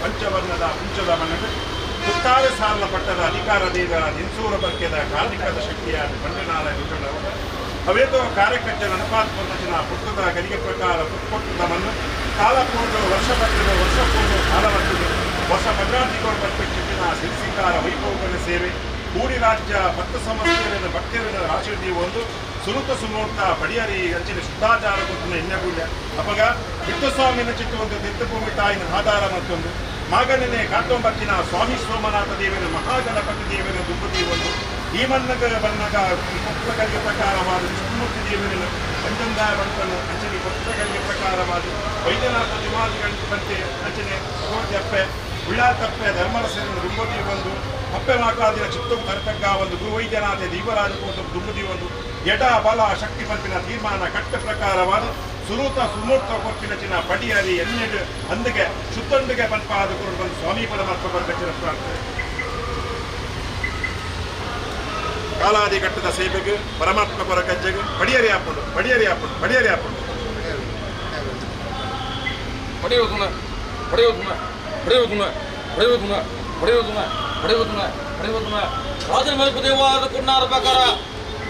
ಪಂಚವರ್ಣದ ಪುಂಚದ ಮಣ್ಣು ತುತ್ತಾದ ಸಾರಲ ಪಟ್ಟದ ಅಧಿಕಾರ ದೇವರ ನಿನ್ಸೂರ ಬರ್ಕೆದ ಕಾರ್ಮಿಕದ ಶಕ್ತಿಯ ಬಂಡನಾಳ ಅವೇತೋ ಕಾರ್ಯಕರ್ತರ ಅನುಪಾತ ಪೊನ್ನಚಿನ ಪುಟ್ಟದ ಗಡಿಗೆ ಪ್ರಕಾರ ಪುಟ್ಟದ ಮಣ್ಣು ಕಾಲ ಪೂರ್ಣ ವರ್ಷ ಪಟ್ಟಿದ ವರ್ಷ ಪೂರ್ಣ ಕಾಲ ಬರ್ತದೆ ವರ್ಷ ಪಂಚಾಂತಿಕೋಡು ಪಟ್ಟಿನ ಸಿರಿಸಿಕಾರ ವೈಭವಗಳ ಸೇವೆ ಕೂಡಿ ರಾಜ್ಯ ಭಕ್ತ ಸಮಸ್ಯೆಯನ್ನು ಭಕ್ತರಿಂದ ರಾಶಿ ಒಂದು ಸುರುತ ಸುಮೂರ್ತ ಪಡಿಯರಿ ಅಂಚಿನ ಶುದ್ಧಾಚಾರ ಕೊಟ್ಟಿನ ಎಣ್ಣೆಗೂಲ್ಯ ಅಪಗ ವಿಠ್ಠಸ್ವಾಮಿನ ಚಿತ್ತೊಂದು ದಿತ್ತಭೂಮಿ ತಾಯಿನ ಆಧಾರ ಮತ್ತೊಂದು ಮಾಗಣನೆ ಕಾಟೊಂಬಕ್ಕಿನ ಸ್ವಾಮಿ ಸೋಮನಾಥ ದೇವನ ಮಹಾಗಣಪತಿ ದೇವನ ದುಂಬುತಿ ಒಂದು ಈ ಮನ್ನಗ ಬನ್ನಗ ಕೊಟ್ಟಗಳಿಗೆ ಪ್ರಕಾರವಾದ ವಿಷ್ಣುಮೂರ್ತಿ ದೇವನ ಪಂಚಂದಾಯ ಬಂಟನು ಅಂಚನೆ ಕೊಟ್ಟಗಳಿಗೆ ಪ್ರಕಾರವಾದ ವೈದ್ಯನಾಥ ಜುಮಾದಿಗಳ ಅಂಚನೆ ಭಗವತಿ ಅಪ್ಪೆ ಉಳ್ಳಾತಪ್ಪೆ ಧರ್ಮರಸನ ದುಂಬುತಿ ಒಂದು ಅಪ್ಪೆ ಮಾಕಾದಿನ ಚಿತ್ತವು ತರತಕ್ಕ ಒಂದು ಗುರುವೈದ್ಯನಾಥ ದೀವರಾಜಕೋಟ ದುಂಬುತಿ ಒಂದು ಎಡ ಬಲ ಶಕ್ತಿ ಪಂಪಿನ ತೀರ್ಮಾನ ಕಟ್ಟ ಪ್ರಕಾರವಾದ ಸುರೂತ ಸುಮೂರ್ತ ಕೊಪ್ಪಿನ ಚಿನ್ನ ಪಡಿಯರಿ ಎನ್ನೆಡು ಅಂದಿಗೆ ಶುತ್ತಂಡಿಗೆ ಪಂಪಾದ ಕೊಡು ಬಂದು ಸ್ವಾಮಿ ಪರಮಾತ್ಮ ಬರ್ಗಚ್ಚಿನ ಪ್ರಾರ್ಥನೆ ಕಾಲಾದಿ ಕಟ್ಟದ ಸೇವೆಗೆ ಪರಮಾತ್ಮ ಪರ ಕಜ್ಜೆಗೆ ಪಡಿಯರಿ ಹಾಕೊಂಡು ಪಡಿಯರಿ ಹಾಕೊಂಡು ಪಡಿಯರಿ ಹಾಕೊಂಡು ಪಡೆಯೋದು ಪಡೆಯೋದು ಪಡೆಯೋದು ಪಡೆಯೋದು ಪಡೆಯೋದು. ಪಡೆಯುತ್ತನ ಪಡೆಯುತ್ತನ ರಾಜನ ಮೇಲೆ ದೇವಾದ ಕುನ್ನಾರ ಪ್ರಕಾರ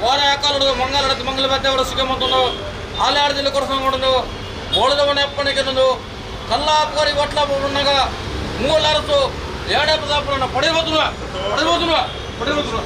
ವಾರ ಯಾಕಾಲುಡು ಮಂಗಲಡத்து ಮಂಗಲ ಬೆತ್ತವರ ಸಿಗಮಂತನು ಆಲಾಡದಲ್ಲಿ ಕೊರಸಂಗೊಂಡು ಬೋಳದವನ ಎಪ್ಪಣಿಗೆನದು ಕಲ್ಲಾಪುರಿ ಒಟ್ಲಾಪುನ್ನಗ ಮೂವಲಾರಸು ಏಡೆ ಪ್ರತಾಪನ ಪಡೆಯುತ್ತನ ಪಡೆಯುತ್ತನ ಪಡೆಯುತ್ತನ.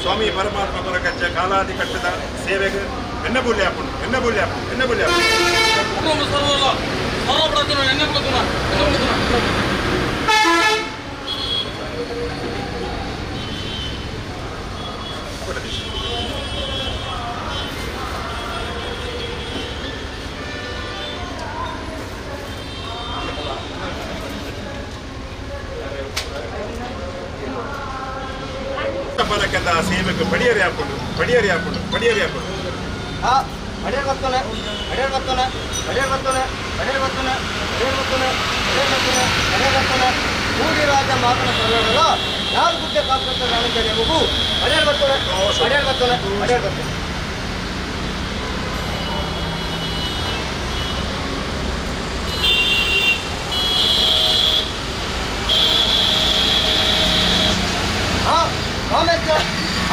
ಸ್ವಾಮಿ ಪರಮಾತ್ಮ ಪರಕಚ್ಚ ಕಾಲಾದಿ ಕಟ್ಟದ ಸೇವೆಗೆ ಎನ್ನ ಬುಲ್ಲೆ ಹಾಕೊಂಡು ಎನ್ನ ಬುಲ್ಲೆ ಹಾಕೊಂಡು ಎನ್ನ ಬುಲ್ಲೆ ಹಾಕೊಂಡು ಪರಕದ ಸೇವೆಗೆ ಪಡಿಯರಿ ಹಾಕೊಂಡು ಪಡಿಯರಿ ಹಾಕೊಂಡು ಪಡಿಯರಿ ಹಾಕೊಂಡು ಪಡಿಯರ್ ಬರ್ತಾನೆ ಪಡಿಯರ್ ಬರ್ತಾನೆ ಪಡಿಯರ್ ಬರ್ತಾನೆ ಪಡಿಯರ್ ಬರ್ತಾನೆ ಪಡಿಯರ್ ಬರ್ತಾನೆ ಪಡಿಯರ್ ಬರ್ತಾನೆ ಪಡಿಯರ್ ಬರ್ತಾನೆ ಕೂಡಿ ರಾಜ ಮಾತನ ಸರೋವರ ಯಾರು ಗುಡ್ಡೆ ಕಾಪಾಡ್ತಾರೆ ಮಗು ಪಡಿಯರ್ ಬರ್ತಾನೆ ಪಡಿಯರ್ ಬರ್ತಾನೆ ಪಡಿಯರ್ ಬರ್ತಾನೆ.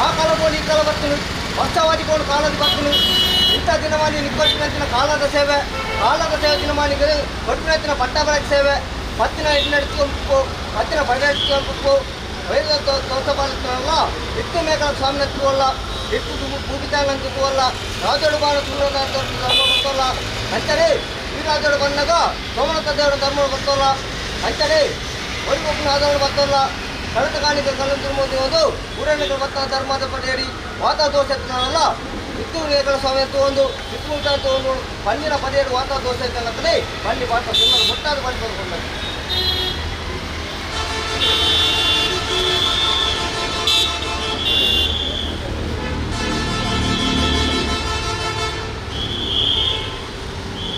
ಆ ಕಾಲ ಬೋಲಿ ಈ ಕಾಲ ಬರ್ತೀನಿ ವರ್ಷವಾದಿಕೊಂಡು ಕಾಲದ ಬರ್ತೀನಿ ಇಂಥ ದಿನಮಾನಿ ನಿಕ್ಕೊಟ್ಟಿನ ಕಾಲದ ಸೇವೆ ಕಾಲದ ಸೇವೆ ದಿನಮಾನಿಗೆ ಕೊಟ್ಟಿನ ಪಟ್ಟಾಬರ ಸೇವೆ ಪತ್ತಿನ ಹಿನ್ನಡಿಸ್ಕೊಂಡು ಪತ್ತಿನ ಪಡೆಸ್ಕೊಂಡು ವೈದ್ಯ ತೋಸಬಾರಲ್ಲ ಇಟ್ಟು ಮೇಕಲ ಸ್ವಾಮಿನ ತೂವಲ್ಲ ಇಟ್ಟು ಭೂಪಿತಾಂಗನ ತೂವಲ್ಲ ರಾಜೋಡು ಬಾಣ ಸೂರ್ಯನ ಧರ್ಮ ಬರ್ತಲ್ಲ ಅಂತಾರೆ ಈ ರಾಜೋಡು ಬಂದಾಗ ಸೋಮನಾಥ ದೇವರ ಧರ್ಮ ಬರ್ತಲ್ಲ ಅಂತಾರೆ ಒರಿಗೊಬ್ಬನ ಆಧಾರ ಬರ್ತಲ್ಲ ಕಳೆದ ಕಾಣಿಕೆ ಕಲ್ಲು ತಿರುಮೋದು ಊರಣ್ಯಗಳು ಬತ್ತ ಧರ್ಮದ ಪಡೆಯಡಿ ವಾತ ದೋಷ ಎತ್ತನಲ್ಲ ಇತ್ತು ಸ್ವಾಮಿ ತಗೊಂಡು ಇತ್ತು ತಗೊಂಡು ಪನ್ನಿನ ಪಡೆಯಡಿ ವಾತ ದೋಷ ಎತ್ತಲತ್ತಲೇ ಪನ್ನಿ ವಾತ ಸುಮ್ಮನೆ ಮುಟ್ಟಾದ ಪನ್ನಿ ಬಂದುಕೊಂಡ.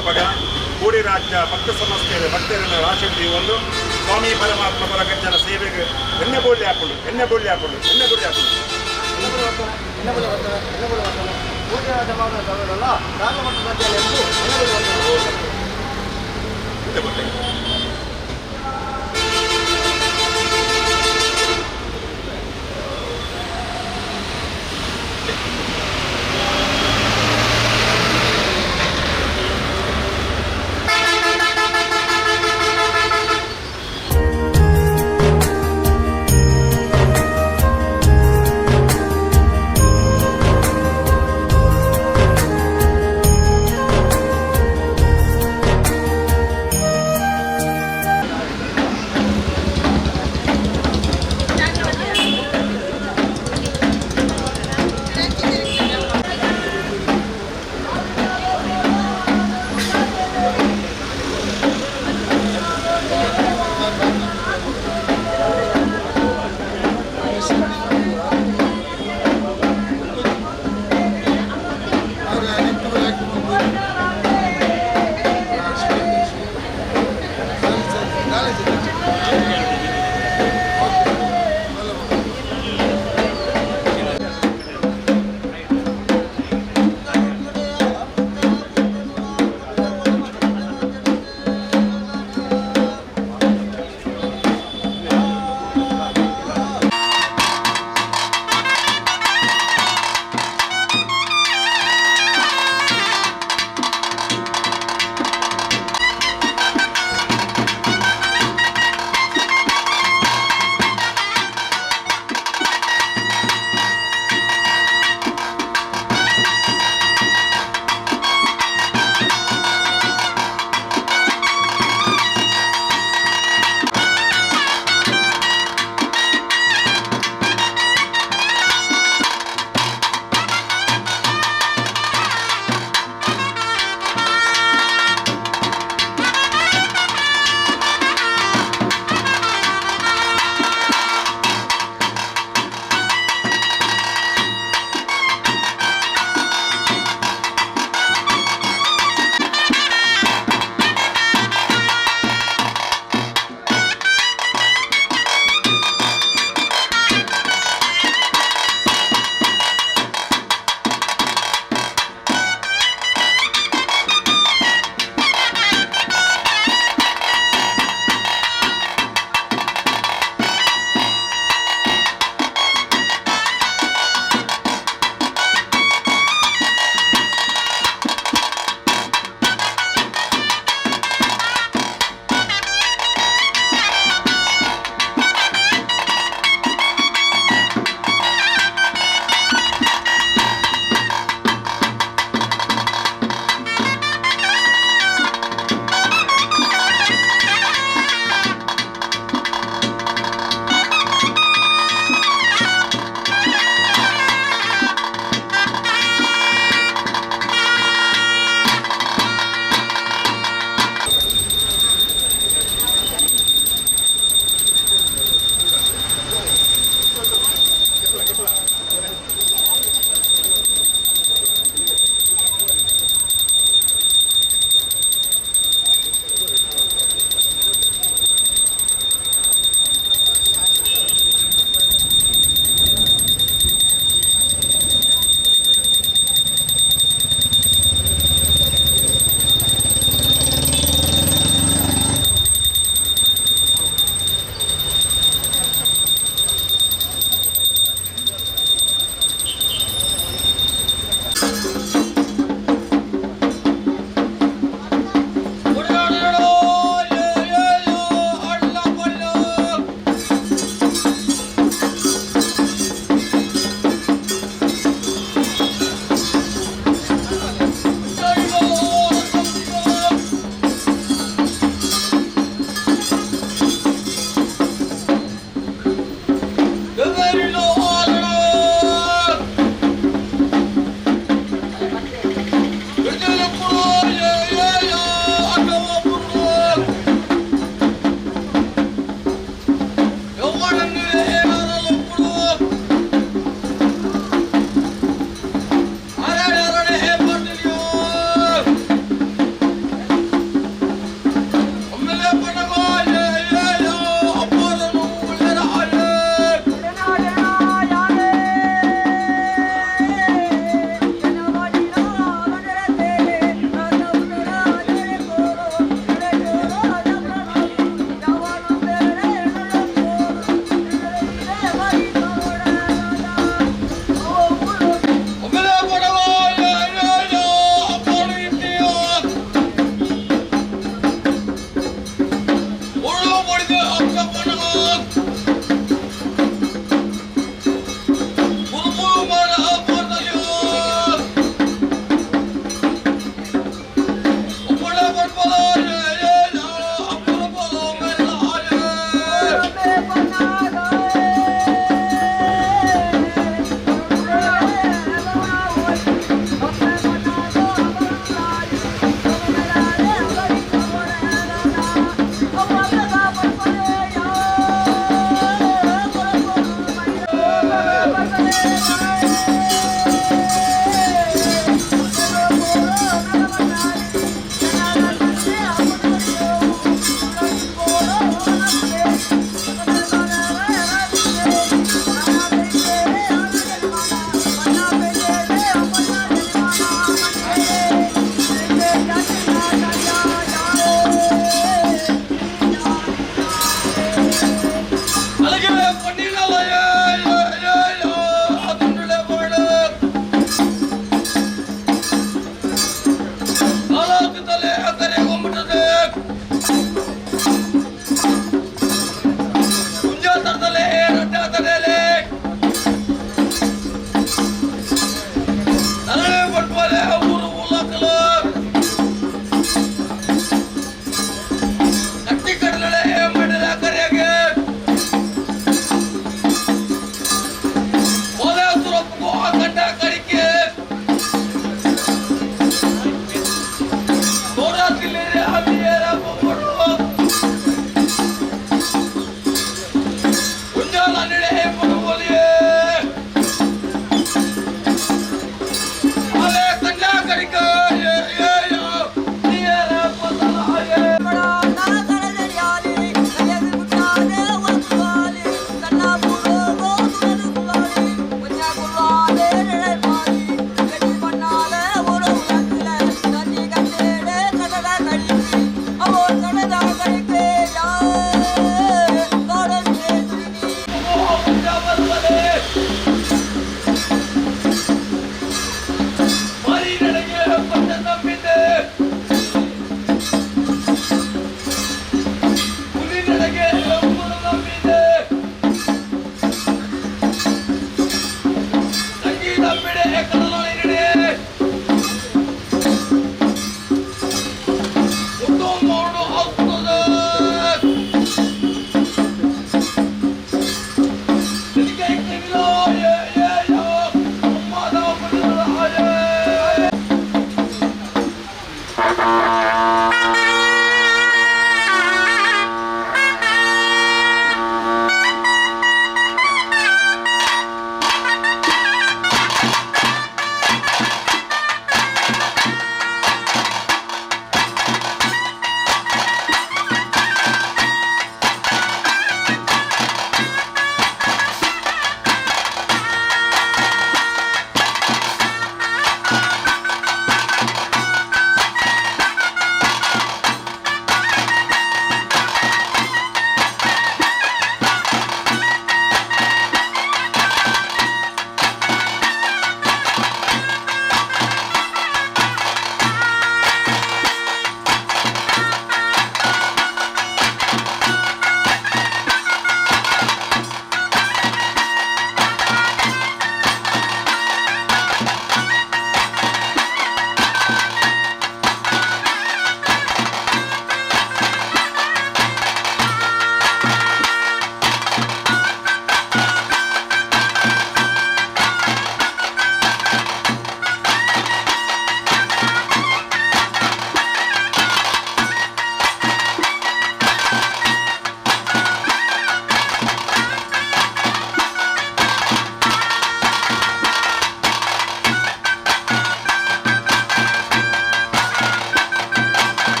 ಅವಾಗ ಕೂಡಿ ರಾಜ್ಯ ಭಕ್ತ ಸಂಸ್ಥೆಯ ಭಕ್ತರನ್ನ ರಾಶಿ ಒಂದು ಸ್ವಾಮಿ ಪರಮಾತ್ಮ ಪರಗಜ್ಜನ ಸೇವೆಗೆ ಎಣ್ಣೆ ಬೋಳಿ ಹಾಕೊಂಡು ಎಣ್ಣೆ ಬೋಳಿ ಹಾಕೊಂಡು ಎಣ್ಣೆ ಬೋಳಿ ಹಾಕೊಂಡು ಎಣ್ಣೆ ಬೋಳಿ ಬರ್ತಾನೆ ಎಣ್ಣೆ ಬೋಳಿ ಬರ್ತಾನೆ ಕೂಡಿ ರಾಜ ಮಾತನ ಸರೋವರಲ್ಲ ರಾಜಮಟ್ಟದ ಎಣ್ಣೆ ಬೋಳಿ ಬರ್ತಾನೆ. ಿ.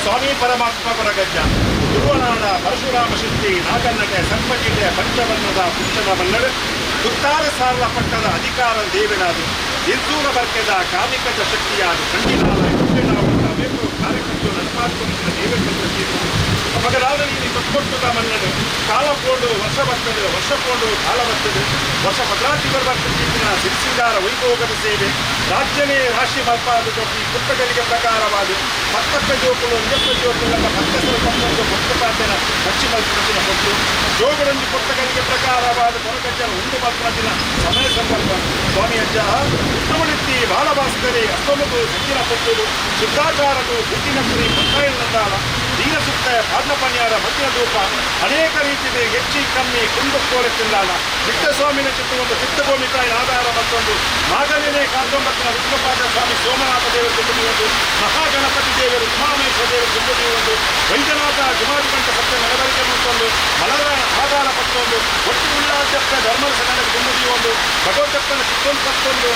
ಸ್ವಾಮಿ ಪರಮಾತ್ಮ ಪರಗಜ್ಜ ಧ್ರುವನಾಡ ಪರಶುರಾಮ ಶೆಟ್ಟಿ ನಾಗನ್ನಟೆ ಸರ್ಪಜಿಲ್ಲೆ ಪಂಚವರ್ಣದ ಪುಂಚದ ಮನ್ನಡು ತುತ್ತಾರ ಸಾರಲ ಪಟ್ಟದ ಅಧಿಕಾರ ದೇವನಾದು ನಿರ್ದೂರ ಬರ್ಕೆದ ಕಾರ್ಮಿಕದ ಶಕ್ತಿಯಾದ ಕಂಡಿನಾಲ ಬೇಕು ಕಾರ್ಯಕರ್ತರು ನಡಪಾತ್ಮ ದೇವೇಂದ್ರ ಮಗನಾದ ನೀನು ಕೊಟ್ಟುದ ಮನ್ನಡು ಕಾಲ ಪೋಡು ವರ್ಷ ಬರ್ತದೆ ವರ್ಷ ಪೋಡು ಕಾಲ ಬರ್ತದೆ ವರ್ಷ ಭದ್ರಾತಿ ಬರ್ತದೆ ಸಿರಿಸಿಂಗಾರ ವೈಭೋಗದ ಸೇವೆ ರಾಜ್ಯನೇ ರಾಶಿ ಮಲ್ಪಾದ ಈ ಪುಸ್ತಕಗಳಿಗೆ ಪ್ರಕಾರವಾದ ಪತ್ತಕ್ಕ ಜೋಕುಲು ಒಂಜಪ್ಪ ಜೋಕುಲ ಭಕ್ತಸರ ಪತ್ತೊಂದು ಭಕ್ತಪಾತನ ಹಚ್ಚಿ ಮಲ್ಪನ ಕೊಟ್ಟು ಜೋಗುಡೊಂದು ಪುಸ್ತಕಗಳಿಗೆ ಪ್ರಕಾರವಾದ ಕೊರಗಜ್ಜನ ಉಂಡು ಮಲ್ಪನ ಸಮಯ ಸಂದರ್ಭ ಸ್ವಾಮಿ ಅಜ್ಜ ಉತ್ತಮನಿತ್ತಿ ಬಾಲಭಾಸ್ಕರಿ ಅಸ್ತಮದು ಸಜ್ಜಿನ ಕೊಟ್ಟುದು ಶುದ್ಧಾಚಾರದು ಬುದ್ಧಿನ ಕುರಿ ಪತ್ತಾಯನಂದಾಲ ದೀನಸುತ್ತ ಪಾಡ್ನಪನ್ಯಾರ ಮಧ್ಯ ಧೂಪ ಅನೇಕ ರೀತಿಯ ಹೆಚ್ಚಿ ಕಮ್ಮಿ ಕುಂದು ಕೋಲಕ್ಕಿಂದಾಲ ಸ್ವಾಮಿನ ಚಿತ್ರವೊಂದು ಸಿದ್ಧಭೂಮಿ ತಾಯಿ ಆಧಾರ ಮತ್ತೊಂದು ಮಾಗಲಿನೇ ಕಾಂತೊಂಬತ್ತಿನ ವಿಷ್ಣುಪಾದ ಸ್ವಾಮಿ ಸೋಮನಾಥ ದೇವರು ಒಂದು ಮಹಾಗಣಪತಿ ದೇವರು ಉಮಾಮೇಶ್ವರ ದೇವರು ಒಂದು ವೈದ್ಯನಾಥ ಜುಮಾದಿ ಪಂಚ ಸತ್ಯ ನಡವಳಿಕೆ ಮತ್ತೊಂದು ಮಲರ ಆಧಾರ ಪತ್ತೊಂದು ಒಟ್ಟು ಉಳ್ಳಾಜಪ್ಪ ಧರ್ಮದ ಸಗಣಕ್ಕೆ ದುಂಬುದಿಯೊಂದು ಭಗವದ್ದಪ್ಪನ ಚಿತ್ತೊಂದು ಪತ್ತೊಂದು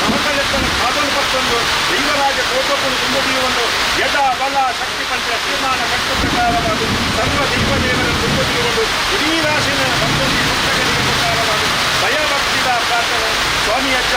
ಮಹಕಲೆಪ್ಪನ ಕಾದೊಂದು ಪತ್ತೊಂದು ದೈವರಾಜ ಕೋಟೊಪ್ಪನು ದುಂಬುದಿಯೊಂದು ಯದ ಬಲ ಶಕ್ತಿ ಪಂಚ ತೀರ್ಮಾನ ಕಟ್ಟು ಪ್ರಕಾರವಾದ ಸರ್ವ ದೈವ ದೇವರ ದುಂಬುದಿಯೊಂದು ಇಡೀ ರಾಶಿನ ಮತ್ತೊಂದು ಭಕ್ತಗಳಿಗೆ ಪ್ರಕಾರವಾದ ಭಯಭಕ್ತಿದ ಪ್ರಾರ್ಥನೆ. ಸ್ವಾಮಿ ಅಜ್ಜ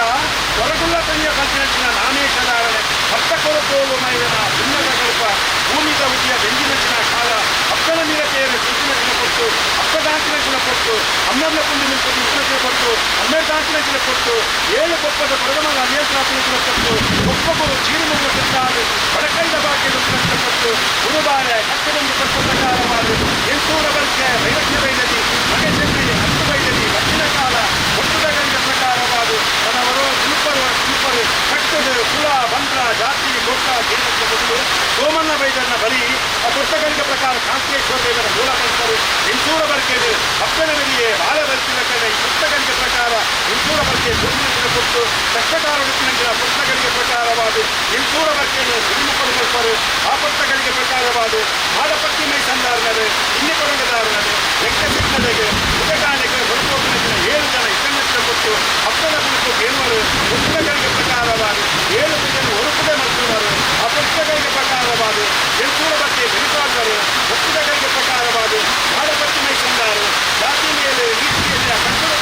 ಹೊರಗುಲ್ಲ ತನಿಯ ಪಂಚನಂಚಿನ ನಾಮೇಶಧಾರಣೆ ಭಕ್ತ ಕೊರಕೋಲು ಮೈದನ ಪುಣ್ಯದ ಕಲ್ಪ ಭೂಮಿದ ಉದಿಯ ಬೆಂಜಿನಂಚಿನ ಕಾಲ ಅಪ್ಪನ ಮೀರತೆಯನ್ನು ಚಿಂಚಿನ ಕೊಟ್ಟು ಅಪ್ಪದಾಂಚಿನ ಕೊಟ್ಟು ಅಮ್ಮರ್ಲ ಪುಂಡಿ ನಿಂತು ಉಷ್ಣತೆ ಕೊಟ್ಟು ಅಮ್ಮೆದಾಂಚಿನ ಕೊಟ್ಟು ಏಳು ಕೊಪ್ಪದ ಕೊರಗಮಲ ನಿಯಂತ್ರಣಾತ್ಮಕ ಕೊಟ್ಟು ಒಪ್ಪೊಬ್ಬರು ಚೀರುಮುಂಗು ತಿಂದಾರು ಬಡಕೈದ ಬಾಗಿಲು ಕೊಟ್ಟು ಗುರುಬಾರೆ ಕಟ್ಟಡೊಂದು ಕೊಟ್ಟ ಪ್ರಕಾರವಾದ ಎಂಟೂರ ಬಳಕೆ ವೈರಕ್ಯ ಬೈದದಿ ಮಗಚಂದ್ರಿ ಹತ್ತು ಬೈದದಿ ದಕ್ಷಿಣ ಕಾಲ ಒಟ್ಟುದಗಂಡ ಪ್ರಕಾರವಾದ ತನ್ನವರು ತಿರುಪರು ತಿರುಪರು ಕಟ್ಟದ ಕುಲ ಬಂತ್ರ ಜಾತಿ ಗೋತ್ರ ಜೀರ್ಣಕ್ಕೆ ಕೊಟ್ಟು ಸೋಮಣ್ಣ ಬೈದನ್ನ ಬಲಿ ಆ ಪುಸ್ತಕಗಳಿಗೆ ಪ್ರಕಾರ ಕಾಂತೇಶ್ವರ ದೇವರ ಮೂಲ ಪಂತರು ಎಂಟೂರ ಬರ್ಕೆದು ಅಪ್ಪನ ಬಲಿಯೇ ಬಾಲ ಬರ್ತಿನ ಕಡೆ ಈ ಪುಸ್ತಕಗಳಿಗೆ ಪ್ರಕಾರ ಎಂಟೂರ ಬರ್ಕೆ ಸೂರ್ಯನ ಕೊಟ್ಟು ತಕ್ಷಕಾರೊಡುತ್ತಿನ ಪುಸ್ತಕಗಳಿಗೆ ಪ್ರಕಾರವಾದ ಎಂಟೂರ ಬರ್ಕೆಯನ್ನು ಸಿರಿಮುಖರು ಕಲ್ಪರು ಆ ಪುಸ್ತಕಗಳಿಗೆ ಪ್ರಕಾರವಾದ ಮಾಡಪಟ್ಟಿ ಮೈ ಸಂದಾರನರು ಇನ್ನಿ ಕೊರಂಗದಾರನರು ವೆಂಕಟಸಿಂಹನಿಗೆ ಉದಗಾನಿಗೆ ಹೊರಕೋಪಿನ ಏಳು ಜನ ಇಸನ್ನಕ್ಕೆ ಕೊಟ್ಟು ಅಪ್ಪನ ಕುರಿತು ಕೇಳುವರು ಪುಸ್ತಕಗಳಿಗೆ ಪ್ರಕಾರವಾದ ಏಳು ಜನ ಹೊರಪುದೆ ಮಲ್ಪುವರು ಆ ಪುಸ್ತಕಗಳಿಗೆ ಪ್ರಕಾರವಾದ ಎಂಟೂರ ಬಗ್ಗೆ ಬೆಳಿತಾದರು ಪುಸ್ತಕಗಳಿಗೆ ಪ್ರಕಾರವಾದ ಮಾಡಪಟ್ಟಿ ಮೈ ಸಂದಾರು ಜಾತಿ ಮೇಲೆ ನೀತಿಯಲ್ಲಿ ಆ ಕಟ್ಟಡ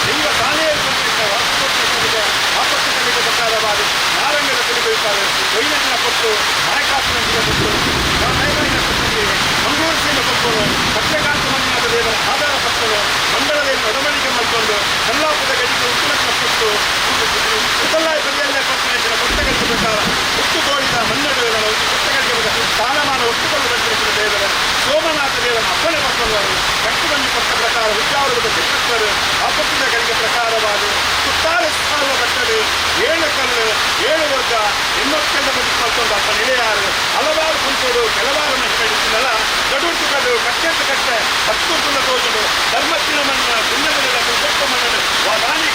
ದೈವ ತಾನೇ ವಾಸ್ತುಕೋಟಿಗೆ ಆ ಪುಸ್ತಕಗಳಿಗೆ ಪ್ರಕಾರವಾದ ನಾರಂಗದ ತಿಳಿದುತ್ತಾರೆ ವೈನತಿನ ಕೊಟ್ಟು ನಾಯಕಾಸನ ಕೊಟ್ಟು ನಾಯಕನ ಕೊಟ್ಟಿಗೆ ಮಂಗಳೂರು ಸೀಮೆ ಕೊಟ್ಟರು ಸತ್ಯಕಾಂತ ಮಂಜುನಾಥ ದೇವರ ಆಧಾರ ಪಟ್ಟರು ಮಂಗಳದೇವನ ಒಡಂಬಡಿಕೆ ಮಾಡಿಕೊಂಡು ಕಲ್ಲಾಪುರದ ಗಡಿಗೆ ಉತ್ತಮ ಕೊಟ್ಟು ಉತ್ತಲಾಯ ಬದಿಯಲ್ಲೇ ಪಟ್ಟಣ ಪುಸ್ತಕಗಳಿಗೆ ಪ್ರಕಾರ ಹುಟ್ಟು ತೋಳಿದ ಮನ್ನಡುವೆಗಳ ಪುಸ್ತಕಗಳಿಗೆ ಪ್ರಕಾರ ಸ್ಥಾನಮಾನ ಒಟ್ಟುಕೊಳ್ಳುವಂತಿರುವ ದೇವರ ಸೋಮನಾಥ ದೇವನ ಅಪ್ಪಣೆ ಪಟ್ಟವರು ಕಟ್ಟುಬಂದು ಕೊಟ್ಟ ಪ್ರಕಾರ ಉಚ್ಚಾರದ ಬೆಟ್ಟರು ಆಪತ್ತಿನ ಗಳಿಗೆ ಪ್ರಕಾರವಾದ ಸುತ್ತಾಲ ಸ್ಥಾನ ಕಟ್ಟಡು ಏಳು ಕಲ್ಲು ಏಳು ವರ್ಗ ಇನ್ನೊಕ್ಕೆಲ್ಲ ಬದುಕು ಮತ್ತೊಂದು ಅಪ್ಪ ನೆಲೆಯಾರು ಹಲವಾರು ಕುಂತೋಡು ಕೆಲವಾರು ಮಹಿಳೆಲ್ಲ ದಡುಟ್ಟು ಕಡು ಕಟ್ಟೆಂತ ಕಟ್ಟೆ ಹತ್ತು ತುಲ ತೋಜುಡು ಧರ್ಮತ್ತಿನ ಮಣ್ಣ ಪುಣ್ಯದ ಕೊಟ್ಟ ಮಣ್ಣು ವಾದಾನಿ.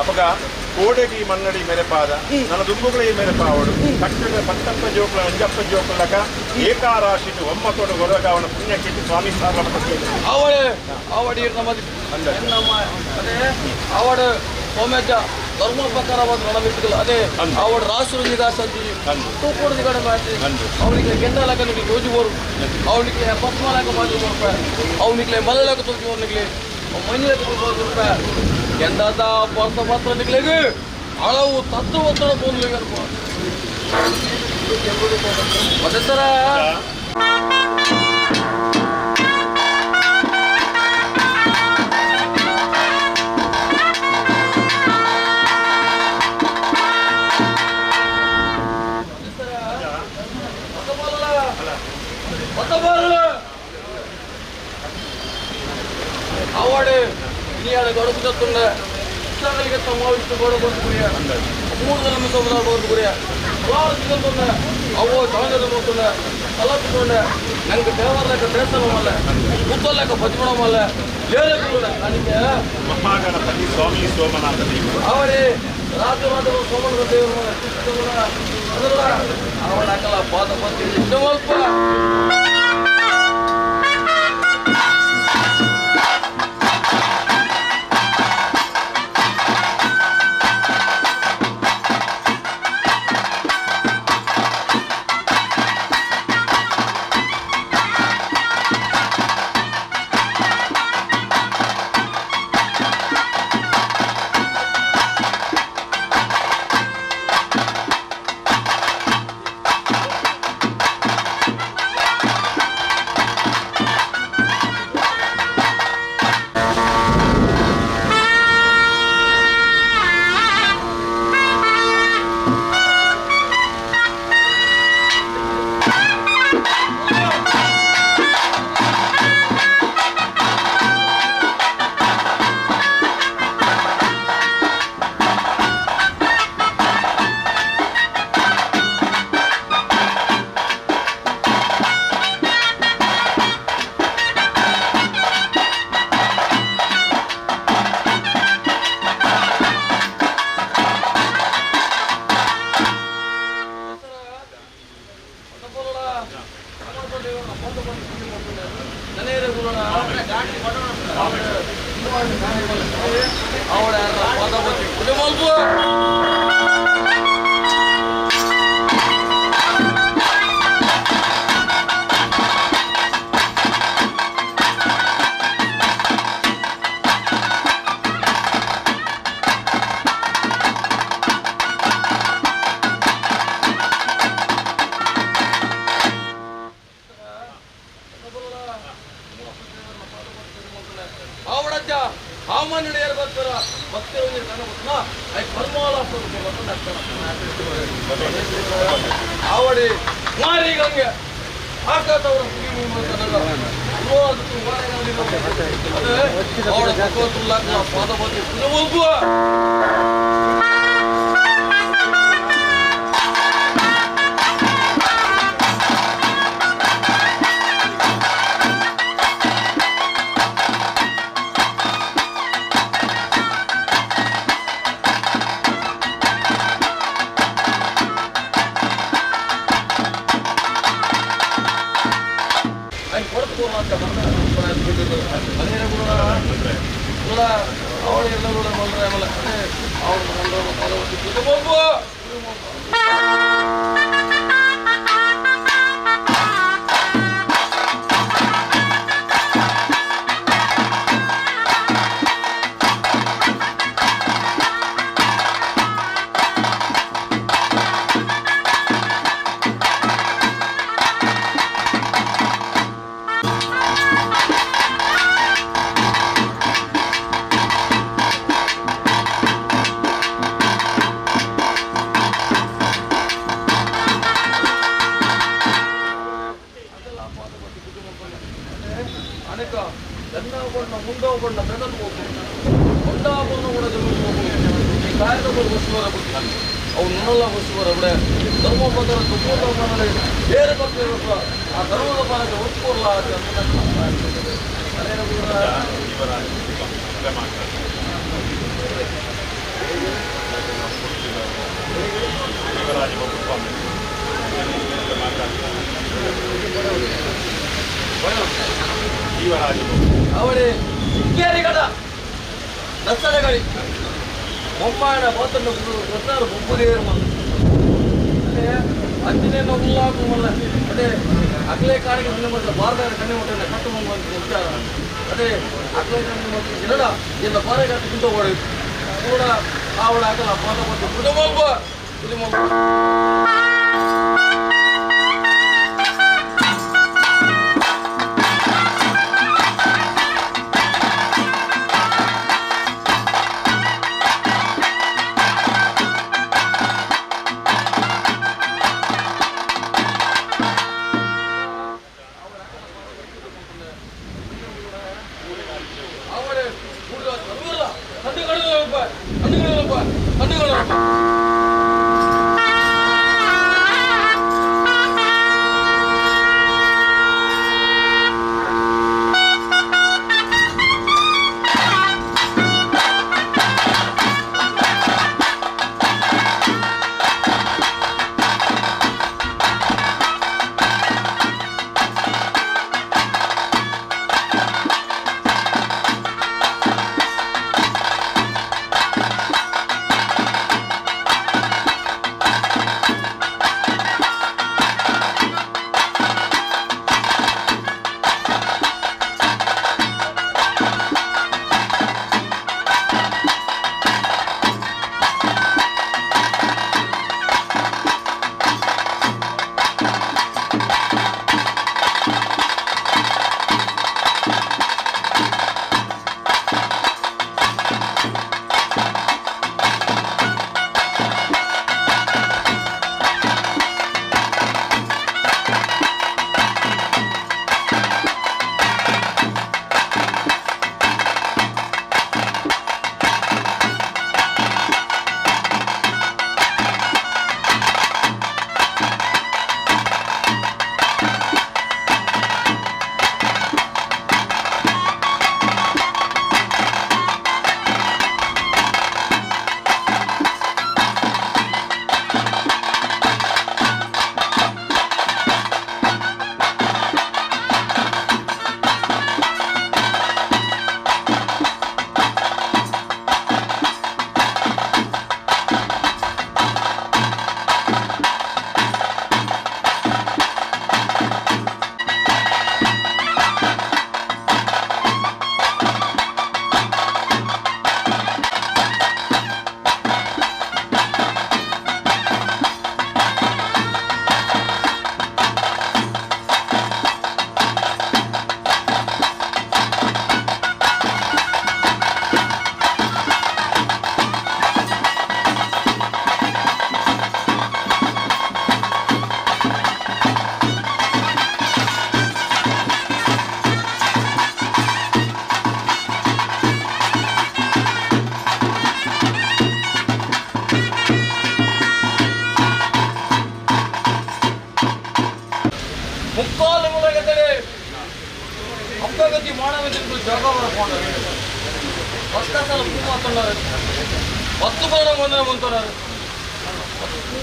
ಅಪಗ ಕೋಡೆಗಿ ಮನ್ನಡಿ ಮೆರೆಪಾದ ನನ್ನ ದುಂಬುಗಳ ಈ ಮೆರೆಪಾವಡು ಕಟ್ಟಡ ಪತ್ತಪ್ಪ ಜೋಕುಲ ಅಂಜಪ್ಪ ಜೋಕುಲಕ ಏಕಾರಾಶಿಟ್ಟು ಒಮ್ಮತೋಡು ಗೊರಗಾವನ ಪುಣ್ಯಕ್ಕೆ ಸ್ವಾಮಿ ಸಾರ್ಲ ಅವಳೆ ಅವಡಿ ನಮ್ಮ ಅದೇ ಅವಡು ಸೋಮೇಜ ಧರ್ಮ ಪ್ರಕಾರವಾದ ನಡಬಿಟ್ಟಿಲ್ಲ ಅದೇ ಅವడు ರಾಷ್ಟ್ರ ನಿಗಾಸಂತಿ ತೂಕೂಡದ ಕಡೆ ಮಾಡಿ ಅವನಿಗೆ ಗೆಂಡಲಕ ನಿಮಗೆ ತೋಜಿ ಬೋರು ಅವನಿಗೆ ಪದ್ಮಲಕ ಮಾಜಿ ರೂಪಾಯಿ ಅವನಿಗೆ ಮಲಲಕ ತೋಜಿ ಬೋರ್ನಿಗೆ ಮೈಲಕ ತೋಜಿ ರೂಪಾಯಿ ಗೆಂಡದ ಪರ್ತ ಮಾತ್ರ ನಿಗ್ಲಿಗೆ ಹಳವು ತತ್ವ ಒತ್ತಡ ಬೋನ್ಲಿಗೆ ಅನ್ಕೋ ಅದೇ ಥರ award ಇನಿಯಾದ ಗಡುಕುತ್ತುಂಡ ಇಷ್ಟಗಳಿಗೆ ಸಮಾವಿಷ್ಟು ಗೋಡು ಗುರಿಯ ಮೂರು ಜನ ಗೋಡು ಗುರಿಯ ಹಲವಾರು ಸಿಗಂತುಂಡ ಅವು ಜಾಗದ ಮೂತುಂಡ ತಲಪುಂಡ ನಂಗೆ ದೇವರ ಲೆಕ್ಕ ದೇವಸ್ಥಾನ ಮಲ್ಲ ಉತ್ತ ಲೆಕ್ಕ ಬಜ್ಮಣ ಮಲ್ಲ ಲೇರೆ ನನಗೆ ಮಹಾಗಣಪತಿ ಸ್ವಾಮಿ ಸೋಮನಾಥ ದೇವರು ಅವರೇ ರಾಜ ರಾಜ ಸೋಮನಾಥ ದೇವರು ಅದಲ್ಲ ಅವಳ ಹಾಕಲ್ಲ ಪಾದ ಪತ್ತಿ ಸ್ವಲ್ಪ ಅವಳಿ ಇಕ್ಕೇರಿ ಕಡ ದಸರಗಳಿ ಬೊಮ್ಮಾಯಣ ಬಾತನ್ನು ದಸರ ಬೊಬ್ಬುದೇರು ಅದೇ ಅಂಜನೇ ಉಲ್ಲಾಕು ಮಲ್ಲ ಅದೇ ಅಗಲೇ ಕಾಡಿಗೆ ಮೊದಲ ಭಾರತ ಕಣ್ಣೆ ಮುಟ್ಟನೆ ಕಟ್ಟು ವಿಚಾರ ಅದೇ ಅಗಲೇ ಕಣ್ಣೆ ಮತ್ತು ಜನಡ ಎಲ್ಲ ಬಾರೆಗಾಟ ಕುಂತ ಕೂಡ ಆವಡ ಆಗಲ್ಲ ಪಾದ ಬಂದು ಕುಟುಂಬ ಕುಟುಂಬ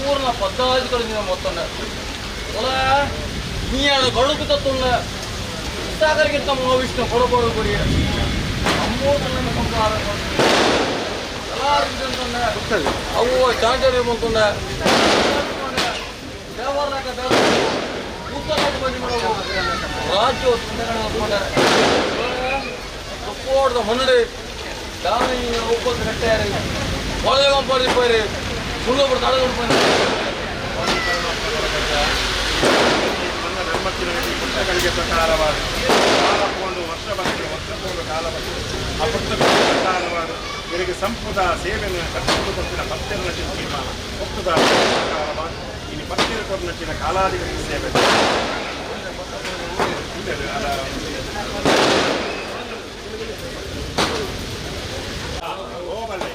ಪೂರ್ಣ ಪದ್ದಾಧಿಕಾರಿ ಮೊತ್ತన్నారు ನೀ ಗಡುಕುತ್ತುಳ್ಳ ಸಾಗರಿಗಿಂತ ಮಹಾವಿಷ್ಣು ಕೊಡಬೋದು ಕೊಡಿ ಅವು ಚಾಂಚರ್ಯ ಬಂತುಂಡ ರಾಜ್ಯ ಹೊನ್ನಡಿ ದಾನಿ ಒಪ್ಪತ್ತು ಕಟ್ಟಾರೆ ಒಳಗೆ ಸುಳ್ಳು ತಡೆ ಪುಸ್ತಕಗಳಿಗೆ ಪ್ರಕಾರವಾದ ಕಾಲಪೋಂಡು ವರ್ಷ ಬಂದರೆ ವರ್ಷಪೋಂಡು ಕಾಲ ಬಂದರೆ ಆ ಪುಸ್ತಕ ಪ್ರಕಾರವಾದ ಇವರಿಗೆ ಸಂಪುಟ ಸೇವೆಯನ್ನು ಕಟ್ಟಿಕೊಂಡು ಕೊಟ್ಟಿನ ಪತ್ತೆರ ತೀರ್ಮಾನ ಒಪ್ಪುದ ಪ್ರಕಾರವಾದ ಇಲ್ಲಿ ಪತ್ತೆರ ಕೊಟ್ಟಿನ ಕಾಲಾಧಿಗಳಿಗೆ ಸೇವೆ ಹೋಗಲ್ಲೇ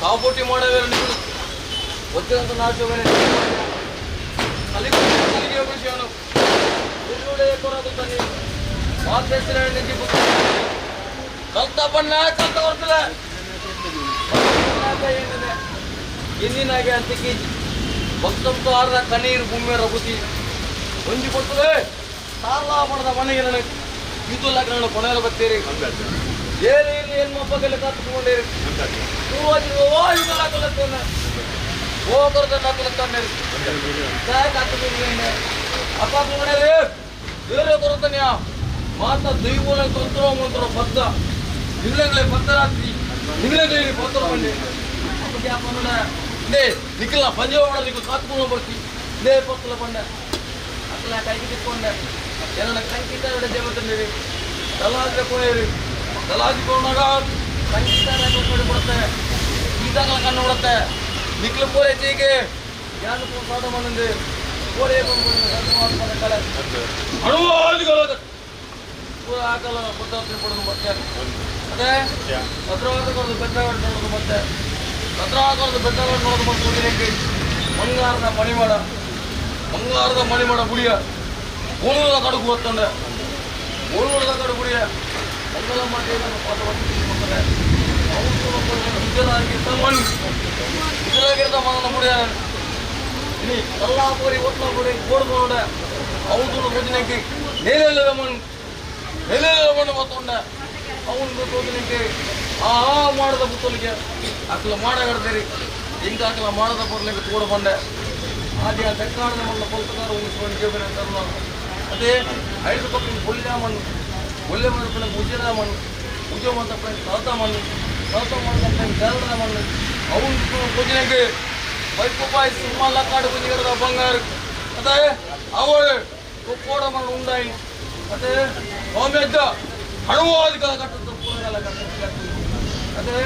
ಕಾಪೋಟಿ ಮಾಡವೇ వచ్చినంత నాశనమైన ಎನ್ನಿನಾಗೆ ಅಂತ ಕೆಜಿ ಭಕ್ತಂತಾರದ ಕಣ್ಣೀರು ಭೂಮಿಯ ರಘುತಿ ಒಂಜಿ ಕೊಡ್ತದೆ ಸಾಲ ಮಾಡದ ಮನೆಗೆ ನನಗೆ ಯುದ್ಧ ಕೊನೆಯ ಬರ್ತೀರಿ ಏನೇನು ಏನು ಮೊಬ್ಬಗೆಲ್ಲ ಕಾத்துಕೊಂಡಿರಿ ಪೂರ್ವಜರು ಯುದ್ಧ ಹಾಕಲತ್ತೇನೆ ಹೋಗರ್ದ ಹಾಕಲತ್ತಾನೆ ಕಾத்துಕೊಂಡೇನೆ ಅಪ್ಪ ಕೊನೆಯೇ ಬೇರೆ ಕೊರತನ್ಯ ಮಾತ ದೈವನ ತಂತ್ರ ಮಂತ್ರ ಬದ್ಧ ನಿಲ್ಲಂಗಲೇ ಬದ್ಧರಾತ್ರಿ ನಿಲ್ಲಂಗಲೇ ಪತ್ರ ಬಂಡೆ ಲೇ ನಿಖಿಲ ಪಂಜಾಬ್ ನಿಖಿಲ್ ಕಾತ್ಕೊಂಡು ಬರ್ತಿ ಲೇ ಪತ್ತಲ ಬಂಡೆ ಅಕ್ಕಲ ಕೈಗೆ ತಿಕ್ಕೊಂಡೆ ಎಲ್ಲ ಕಂಕಿತ ಜಮತಂದಿರಿ ತಲಾದ್ರೆ ಕೊಯ್ರಿ ತಲಾಜಿ ಕೊಡಾಗ ಕಂಕಿತ ನೋಡಿ ಕೊಡುತ್ತೆ ಈದಾಗಲ ಕಣ್ಣು ಬಿಡುತ್ತೆ ನಿಖಿಲ್ ಪೋರೆ ಚೀಗೆ ಯಾರು ಸಾಧ ಮಂದಿ ಪೋರೆ ಬಂದು ಅಣುವಾದಿಗಳು ಪೂರ ಹಾಕಲ್ಲ ಪುತ್ತತ್ರಿ ಕೊಡೋದು ಮತ್ತೆ ಅದೇ ಭದ್ರವಾದ ಕೊಡೋದು ಬೆಟ್ಟಗಳು ನೋಡೋದು ಮತ್ತೆ ಭದ್ರಾಕರದ ಬೆಟ್ಟಗಳು ನೋಡೋದು ಮತ್ತು ಬಂಗಾರದ ಮಣಿಮಾಡ ಬಂಗಾರದ ಮಣಿಮಾಡ ಗುಡಿಯ ಓಣೂರದ ಕಡುಗು ಹೊತ್ತಂಡೆ ಓಣೂರದ ಕಡು ಗುಡಿಯ ಮಂಗಲಮ್ಮ ದೇವನ ಪಾದವನ್ನು ಉಜ್ಜಲಾಗಿರ್ತ ಮಣ್ಣು ಉಜ್ಜಲಾಗಿರ್ತ ಮಣ್ಣನ ಗುಡಿಯ ಇನಿ ಕಲ್ಲಾಪುರಿ ಒತ್ಲಾಪುರಿ ಕೋಡ್ಕೊಂಡೆ ಅವನು ಯೋಜನೆಗೆ ನೇಲೆಲ್ಲದ ಮಣ್ಣು ನೆಲೆಲ್ಲದ ಮಣ್ಣು ಮತ್ತೊಂಡೆ ಅವನು ತೋದನಿಗೆ ಆ ಮಾಡದ ಪುತ್ತಲಿಗೆ ಅಕ್ಲ ಮಾಡಗಡ್ತೀರಿ ಹಿಂಗೆ ಅಕ್ಲ ಮಾಡದ ಪೊರ್ಲಿಗೆ ತೋಡು ಬಂಡೆ ಆದಿ ಆ ತೆಕ್ಕಾಡದ ಮಣ್ಣ ಪೊಲ್ತಕಾರ ಉಳಿಸ್ಕೊಂಡು ಜೀವನ ಅಂತಾರಲ್ಲ ಅದೇ ಐದು ಪಕ್ಕ ಒಳ್ಳೆ ಮಣ್ಣು ಒಳ್ಳೆ ಮಣ್ಣು ಉಜ್ಜದ ಮಣ್ಣು ಉಜ್ಜ ಮಂತಪ್ಪ ತಳತ ಮಣ್ಣು ತಳತ ಮಣ್ಣು ಕೇರಳದ ಮಣ್ಣು ಅವನು ಪೂಜನೆಗೆ ಬೈಪುಪಾಯಿ ಸಿಂಹಲ್ಲ ಕಾಡು ಕುಂಜಿಗರದ ಬಂಗಾರ ಅದೇ ಅವಳು ಕೋಡ ಮಣ್ಣು ಉಂಡಾಯಿ ಅದೇ ಸೌಮ್ಯಜ್ಜ ಹಣವಾದಿಗಳ ಕಟ್ಟದ ಪೂರಗಳ ಕಟ್ಟದ ಅದೇ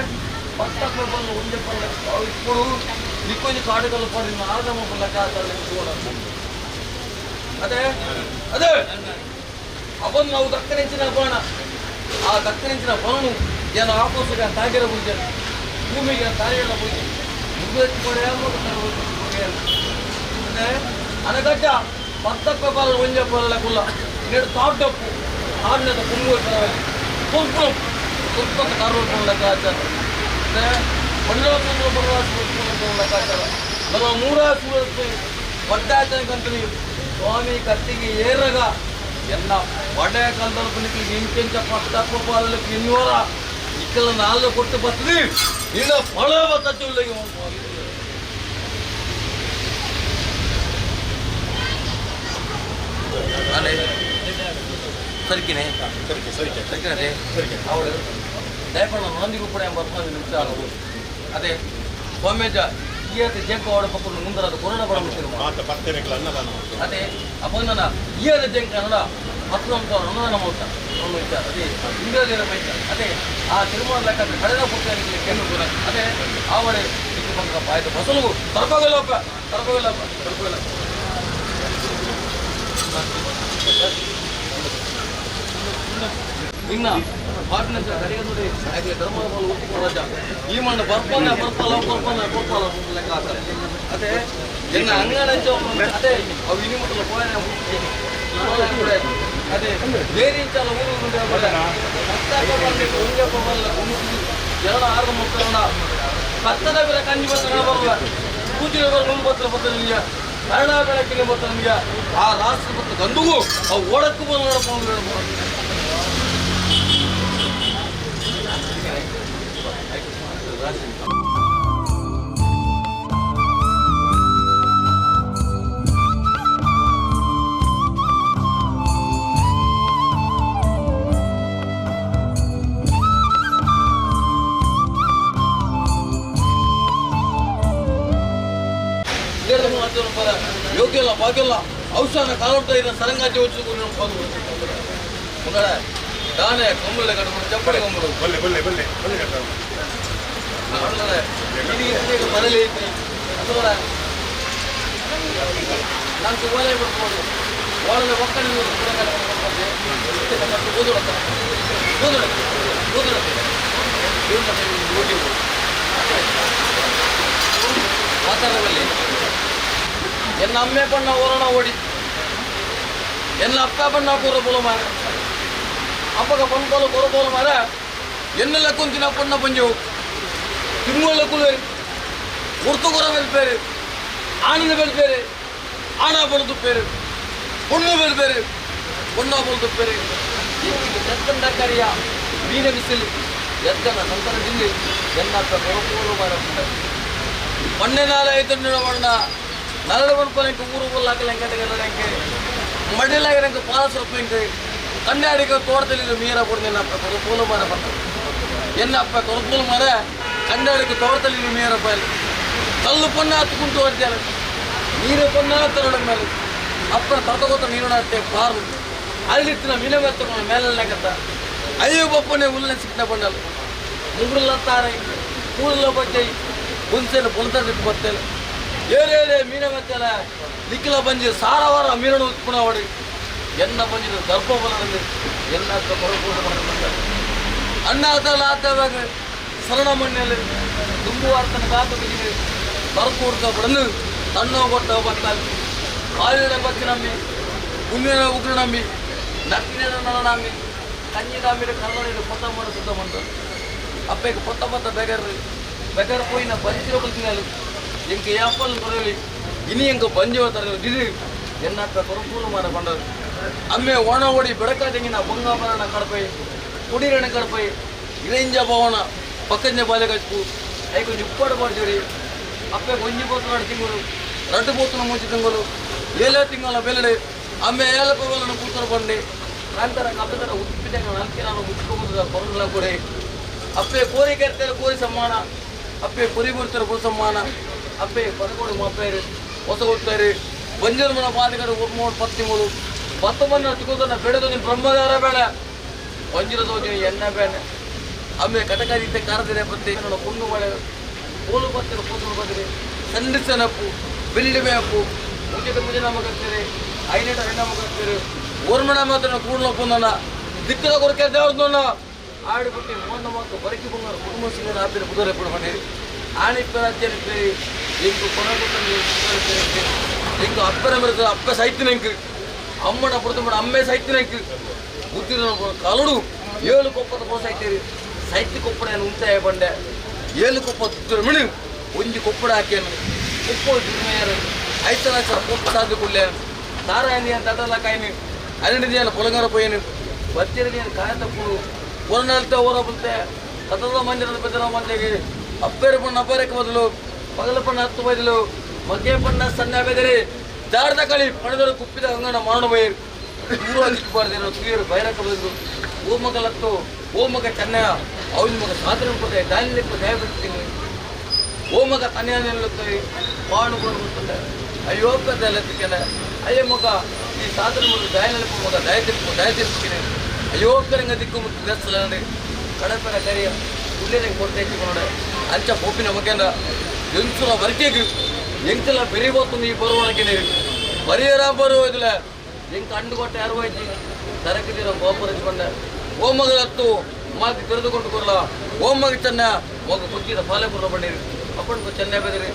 ಪಟ್ಟಕ್ಕೆ ಬಂದು ಒಂದೇ ಪಲ್ಲ ಇಟ್ಕೊಡು ನಿಕ್ಕೊಂಜಿ ಕಾಡುಗಳು ಪಡಿ ಆದಮ ಪಲ್ಲ ಕಾತಲ್ಲ ಅದೇ ಅದೇ ಅವನು ನಾವು ದಕ್ಕನೆಂಚಿನ ಬಾಣ ಆ ದಕ್ಕನೆಂಚಿನ ಬಣನು ಏನು ಆಕೋಸಗ ತಾಗಿರ ಪೂಜೆ ಭೂಮಿಗೆ ತಾಯಿಗಳ ಪೂಜೆ ಮುಗಿದ ಅನಗಡ್ಡ ಪತ್ತಕ್ಕೆ ಬಲ್ಲ ಒಂಜೆ ಬಲ್ಲ ಕುಲ್ಲ నేడు తాడ్డప్పు ఆడినంత కొనుగోలు కొంచెం కొంత కర్రలు ಲೆಕ್ಕಾಚಾರ ಲೆಕ್ಕಾಚಾರ ನಮ್ಮ ಮೂರ ವಡ್ಡಾಚನಕಂತನಿ ಸ್ವಾಮಿ ಕತ್ತಿಗೆ ಏರಗ ಎನ್ನ ವಡೆ ಕಾಲದಲ್ಲಿ ಇಂಕೆಂಚ ಪಟ್ಟ ಪಾಲಕ್ಕೆ ಇನ್ನೂರ ಇಕ್ಕಲ ನಾಲ್ಕು ಕೊಟ್ಟು ಬರ್ತದೆ ಇಲ್ಲ ಫಳ ಬತ್ತುಳ್ಳಿಗೆ ಸರಿಕಿನೇ ಸರಿಕೆ ಸರಿಕೆ ಸರಿಕಿನೇ ಸರಿಕೆ ಅವಳು ದಯಪಣ್ಣ ನೊಂದಿಗೂ ಕೂಡ ಬರ್ಕೊಂಡು ನಿಮಿಷ ಆಗೋದು ಅದೇ ಸೌಮ್ಯಜ ಈಯತೆ ಜಂಕ ಅವಳ ಪಕ್ಕ ಮುಂದರಾದ ಕೊರೋನಾ ಬರ ಮಾತ ಪತ್ತೆರೆಗಳ ಅನ್ನದಾನ ಅದೇ ಅಪ್ಪನ ಈಯದ ಜಂಕ ಅನ್ನೋಣ ಹತ್ತು ಅನ್ನದಾನ ಮೌತ ಅವನು ಇದ್ದ ಅದೇ ಇಂದ್ರದೇವರ ಮೈತ ಅದೇ ಆ ತಿರುಮಲ ಲೆಕ್ಕ ಕಳೆದ ಪುಟ್ಟ ಕೆನ್ನು ಅದೇ ಆವಡೆ ಇಟ್ಟು ಬಂಗಪ್ಪ ಆಯ್ತು ಬಸಲುಗು ತರ್ಪಗಲ್ಲಪ್ಪ ತರ್ಪಗಲ್ಲಪ್ಪ ತರ್ಪಗಲ್ಲ ಇನ್ನ ಧರ್ಮದ ಈ ಮಣ್ಣು ಬರ್ಪನ್ನ ಬರ್ಪಲ್ಲ ಕೊರ್ಪನ್ನ ಕೊರ್ಪಲ್ಲ ಲೆಕ್ಕ ಹಾಕ್ತಾರೆ ಅದೇ ಎನ್ನ ಅಂಗನಂಚ ಅದೇ ಅವು ಇನಿ ಮುಟ್ಟಲ ಕೋಯನೆ ಅದೇ ಬೇರೆ ಇಂಚಾಲ ಊರು ಎರಡು ಆರು ಮಕ್ಕಳನ್ನ ಕತ್ತದ ಬೆಲೆ ಕಂಜಿ ಬರ್ತನ ಬರುವ ಪೂಜೆ ಬರುವ ಬರ್ತದೆ ಬರ್ತದೆ ನಿಮಗೆ ಕರ್ಣ ಬೆಳಕಿನ ಬರ್ತದೆ ನಿಮಗೆ ಆ ರಾಷ್ಟ್ರ ಮತ್ತು ಗಂದುಗೂ ಅವು ಓಡಕ್ಕೂ ಬಂದು ನೋಡ್ಕೊಂಡು ಯೋಗ್ಯಲ್ಲ ಭಾಗ್ಯಲ್ಲ ಔಷಧ ಕಾಲೋಟ ಇರೋ ಸರಂಗಾಜಿ ದಾನೆ ಕೊಂಬಳೆ ಕಟ್ಕೊಂಡು ಚಪ್ಪಡೆ ಕೊಂಬಳು ಬಲ್ಲೆ ಬಲ್ಲೆ ಬಲ್ಲೆ ಬಲ್ಲೆ ಕಟ್ಟವು ಮನೇಲಿ ಐತಿ ಅಥವಾ ನಾನು ಓಲೆ ಬಿಡ್ಬೋದು ಓಡಲೆ ಒಕ್ಕಣೆ ಮಾತಾಡಬಲ್ಲಿ ಎನ್ನ ಅಮ್ಮೆ ಬಣ್ಣ ಓರೋಣ ಓಡಿ ಎನ್ನ ಅಪ್ಪ ಬಣ್ಣ ಕೂರ ಬೋಲ ಮಾರ ಅಪ್ಪಗ ಪನ್ಕೋಲ ಕೊರ ಬೋಲ ಮಾರ ಎನ್ನೆಲ್ಲ ಕುಂತಿನ ಪೊಣ್ಣ ಪಂಜವು ತಿಮ್ಮಲ್ಲ ಕುಲುವೆ ಉರ್ತುಗುರ ಬೆಲ್ಪೇರು ಆನಂದ ಬೆಲ್ಪೇರು ಆಣ ಬೊಳ್ದುಪ್ಪೇರು பொண்ணு பேரு பொண்ணா பொழுது பேரு எத்தனை கரியா மீன விசில் எத்தனை சந்தன தில்லு என்ன மண்ணெனால ஐத்தண்ண நல்லவன் எனக்கு ஊரு பொருளாக்கல எங்கிட்ட மடியில் எனக்கு பாலசிறப்பு எங்க கண்ணாடிக்க தோட்டத்தில் மீற போடுங்க என்ன அப்போ போல மாற பண்ண என்ன அப்போ கொரப்பூல மாற கண்ணாடிக்கு தோட்டத்தில் மீற போயல் கல்லு பொண்ணா துக்குண்டு வருத்தாரு நீரை பொண்ணா தன்னோட மேலே ಅಪ್ಪನ ತರ್ತಗೋತ ನೀರು ಪಾರು ಅಲ್ಲಿತ್ತಿನ ಮೀನ ಮೇತ್ತಕೊಂಡು ಮೇಲೆಲ್ಲ ಅಯ್ಯೋ ಬಪ್ಪನೆ ಉಲ್ಲ ಸಿಕ್ಕಿನ ಬಂಡಲು ಮುಗುರುಲ್ಲ ತಾರೆ ಕೂದಲ ಬಜ್ಜೈ ಹುನ್ಸೆನ ಬೊಲ್ತಕ್ಕೆ ಬರ್ತೇನೆ ಏರೇಳೆ ಮೀನ ಮೆತ್ತಲ ನಿಕ್ಕಿಲ ಬಂಜಿ ಸಾರವಾರ ಮೀನನ್ನು ಉತ್ಪನ್ನವಾಡಿ ಎನ್ನ ಬಂಜಿದ ದರ್ಪ ಬಲದಲ್ಲಿ ಎನ್ನ ಕೊರಕೂಟ ಬಂದ ಅಣ್ಣ ಆತಲ್ಲ ಆತವಾಗ ಸರಣ ಮಣ್ಣಲ್ಲಿ ತುಂಬುವಾರ್ತನ ಕಾತು ಬಿಗಿ ತರ್ಕೂಡ್ಕ ಬಡಲು ತಣ್ಣೋ ಕೊಟ್ಟ ಬರ್ತಾರೆ ಕಾಲಿನ ಬಚ್ಚಿ ನಂಬಿ ಉಣ್ಣಿನ ಉಗ್ರ ನಂಬಿ ನಕ್ಕಿನ ನಲ ನಂಬಿ ಕഞ്ഞಿ ನಂಬಿದ ಕಲ್ಲಡಿ పొత్త ಮಾಡಿ ಸುತ್ತ ಮಂದರು ಅಪ್ಪಗೆ పొత్త పొత్త బెగర్ బెగర్ పోయిన బంచిలో కొలిచినారు ఇంక ఏ అప్పలు తొరలి ఇని ఇంక బంజి తరలి దిది ఎన్నప్ప కొరపూలు మార పండరు అమ్మే ఓణ ఓడి ಬೆಡಕಾದಂಗಿನ ಬಂಗಾಬರಣ ಕಡಪೈ ಕುಡಿರಣ ಕಡಪೈ ಇರಂಜ ಭವನ ಪಕ್ಕಂಜ ಬಾಲೆಗಚ್ಚು I కొంచెం ఉప్పాడు పడిచోడి ಅಪ್ಪೆ ಒಂಜಿ పోతున్నాడు ತಿಂಗಳು ರಡ್ಡು పోతున్న ಮುಂಚೆ ತಿಂಗಳು ಏಳೇ ತಿಂಗಳ ಬೆಲೆ ಆమె ಏಳ ಪೊಗలను ಕೂತರು ಬಂಡಿ ನಂತರ ಕಬ್ಬದರ ಉಪ್ಪಿದ ನಾಲ್ಕು ಮುಚ್ಕೋಬೋದು ಕೊರಗಲ ಕೊಡೆ ಅಪ್ಪೆ ಕೋರಿ ಕರ್ತಾರೆ ಕೋರಿ ಸಮ್ಮಾನ ಅಪ್ಪೆ ಪುರಿ ಬಿಡ್ತಾರೆ ಪುರಿ ಸಮ್ಮಾನ ಅಪ್ಪೆ ಪದಕೋಡು ಮಾಪೇರು ಹೊಸ ಕೊಡ್ತಾರೆ ಬಂಜರ್ ಮನ ಬಾಧಕರು ಮೂರು ಪತ್ತು ತಿಂಗಳು ಪತ್ತು ಬಂದ ತಿಗೋದನ್ನ ಬೆಳೆದು ನಿಮ್ಮ ಬ್ರಹ್ಮದಾರ ಬೇಡ ಬಂಜಿರ ದೋಜನ ಎಣ್ಣೆ ಬೇಡ ಆಮೇಲೆ ಕಟಕಾರಿತ್ತೆ ಕಾರದಿರೆ ಬತ್ತಿ ಕುಂಡು ಮಳೆ ಕೋಲು ಬತ್ತಿರ ಕೂತರು ಬಂದಿರಿ ಸಂಡಿಸನಪ್ಪು ಬೆಳ್ಳಿ ಬೇಪು ಮುಂಚೆ ಮುಂಜೆ ನಮಗತ್ತೀರಿ ಐನೇಟ ನಮಗತ್ತೀರಿ ಓರ್ಮಣ ಮಾತ್ರ ಕೂಡಲ ಪೊಂದಣ ದಿಕ್ಕದ ಕೊರಕೆ ದೇವ್ರದೊನ್ನ ಆಡಿಬಿಟ್ಟು ಮೋನ ಮಾತು ಬರಕಿ ಬಂಗಾರ ಕುಟುಂಬ ಸಿಂಗನ ಆಪಿನ ಬುಧರ ಎಪ್ಪಡು ಬಂದಿರಿ ಆಣಿಪ್ಪರ ಅಜ್ಜನಿಪ್ಪೇರಿ ಇಂಕು ಕೊರಗುತ್ತಂದು ಇಂಕು ಅಪ್ಪನ ಮರದ ಅಪ್ಪ ಸೈತಿನ ಇಂಕು ಅಮ್ಮನ ಪುಡ್ತು ಅಮ್ಮೆ ಸೈತಿನ ಇಂಕು ಬುದ್ಧಿ ಕಲಡು ಏಳು ಕೊಪ್ಪದ ಬೋಸೈತೀರಿ ಸೈತಿ ಕೊಪ್ಪಡ ಉಂತಾಯ ಬಂಡೆ ಏಳು ಕೊಪ್ಪ ಮಿಣು ಒಂಜಿ ಕೊಪ್ಪಡ ಹಾಕೇನು ಕೊಪ್ಪ ಜುರ್ಮೇಯರು ಐತಲ ಕೊಪ್ಪ ಸಾಧು ಕುಳ್ಳೆ ತಾರಾಯಣಿ ಅಂತ ತಡಲ ಕಾಯಿನಿ ಅರಣಿದಿಯಲ್ಲ ಪೊಲಂಗಾರ ಪೋಯನು ಬತ್ತಿರದಿ ಕಾಯ ತಪ್ಪು ಹೊರನಲ್ತ ಓರ ಬುಲ್ತೆ ಕತದ ಮಂದಿರದ ಬೆದರ ಮಂದಿಗೆ ಅಪ್ಪೇರು ಪಣ್ಣ ಅಪ್ಪೇರಕ್ಕೆ ಬದಲು ಪಗಲ ಪಣ್ಣ ಹತ್ತು ಬದಲು ಮಗ್ಗೆ ಪಣ್ಣ ಸಣ್ಣ ಬೆದರಿ ಜಾರ್ದ ಕಳಿ ಪಣದರು ಕುಪ್ಪಿದ ಅಂಗಣ ಮಾರಣ ಬೈರು ದೂರ ದಿಕ್ಕಬಾರ್ದೇನೋ ತುಯರು ಬೈರಕ್ಕೆ ಬದಲು ಓ ಮಗಲತ್ತು ಓ ಮಗ ಚೆನ್ನಯ ಅವನ ಮಗ ಸಾಧನೆ ಕೊಟ್ಟೆ ದಾನಿಲಿಕ್ಕೆ ದಯ ಬಿಡ್ತೀನಿ ಓ ಮಗ ತನ್ನೆಯ ನಿಲ್ಲುತ್ತೆ ಪಾಣು ಕೊಡುತ್ತೆ ಅಯ್ಯೋ ಕದ್ದೆಲ್ಲ ತಿಕ್ಕನೆ ಅಯ್ಯ ಮಗ ಈ ಸಾಧನೆ ಮಗ ದಯ ನೆನಪು ಮಗ ದಯ ತಿರುಪು ದಯ ತಿರುಪಿನಿ ಅಯ್ಯೋ ಕರಂಗ ದಿಕ್ಕು ಮತ್ತು ದೇವಸ್ಥಾನ ಕಡಪರ ಕರಿಯ ಉಳ್ಳೇನೆ ಕೊರತೆ ಹೆಚ್ಚಿಕೊಂಡೆ ಅಂಚ ಪೋಪಿನ ಮಗೇಂದ ಎಂಚುನ ವರ್ಕೆಗೆ ಎಂಕೆಲ್ಲ ಬೆರಿಬೋತು ನೀ ಬರುವನಕ್ಕೆ ನೀರು ಬರಿಯರ ಬರುವುದಿಲ್ಲ ಎಂಕ ಅಂಡು ಕೊಟ್ಟೆ ಯಾರು ಹೋಯ್ತು ತರಕಿದ್ದೀರ ಗೋಪುರ ಹಚ್ಕೊಂಡೆ ಓ ಮಗಲತ್ತು ಮಾತಿ ತೆರೆದುಕೊಂಡು ಕೊರಲ ಓ ಮಗ ಚೆನ್ನ ಮಗ ಕುತ್ತಿದ ಪಾಲೆ ಕೊರಲ ಬಂದಿರಿ ಅಪ್ಪಣ್ಣ ಚೆನ್ನ ಬೆದರಿ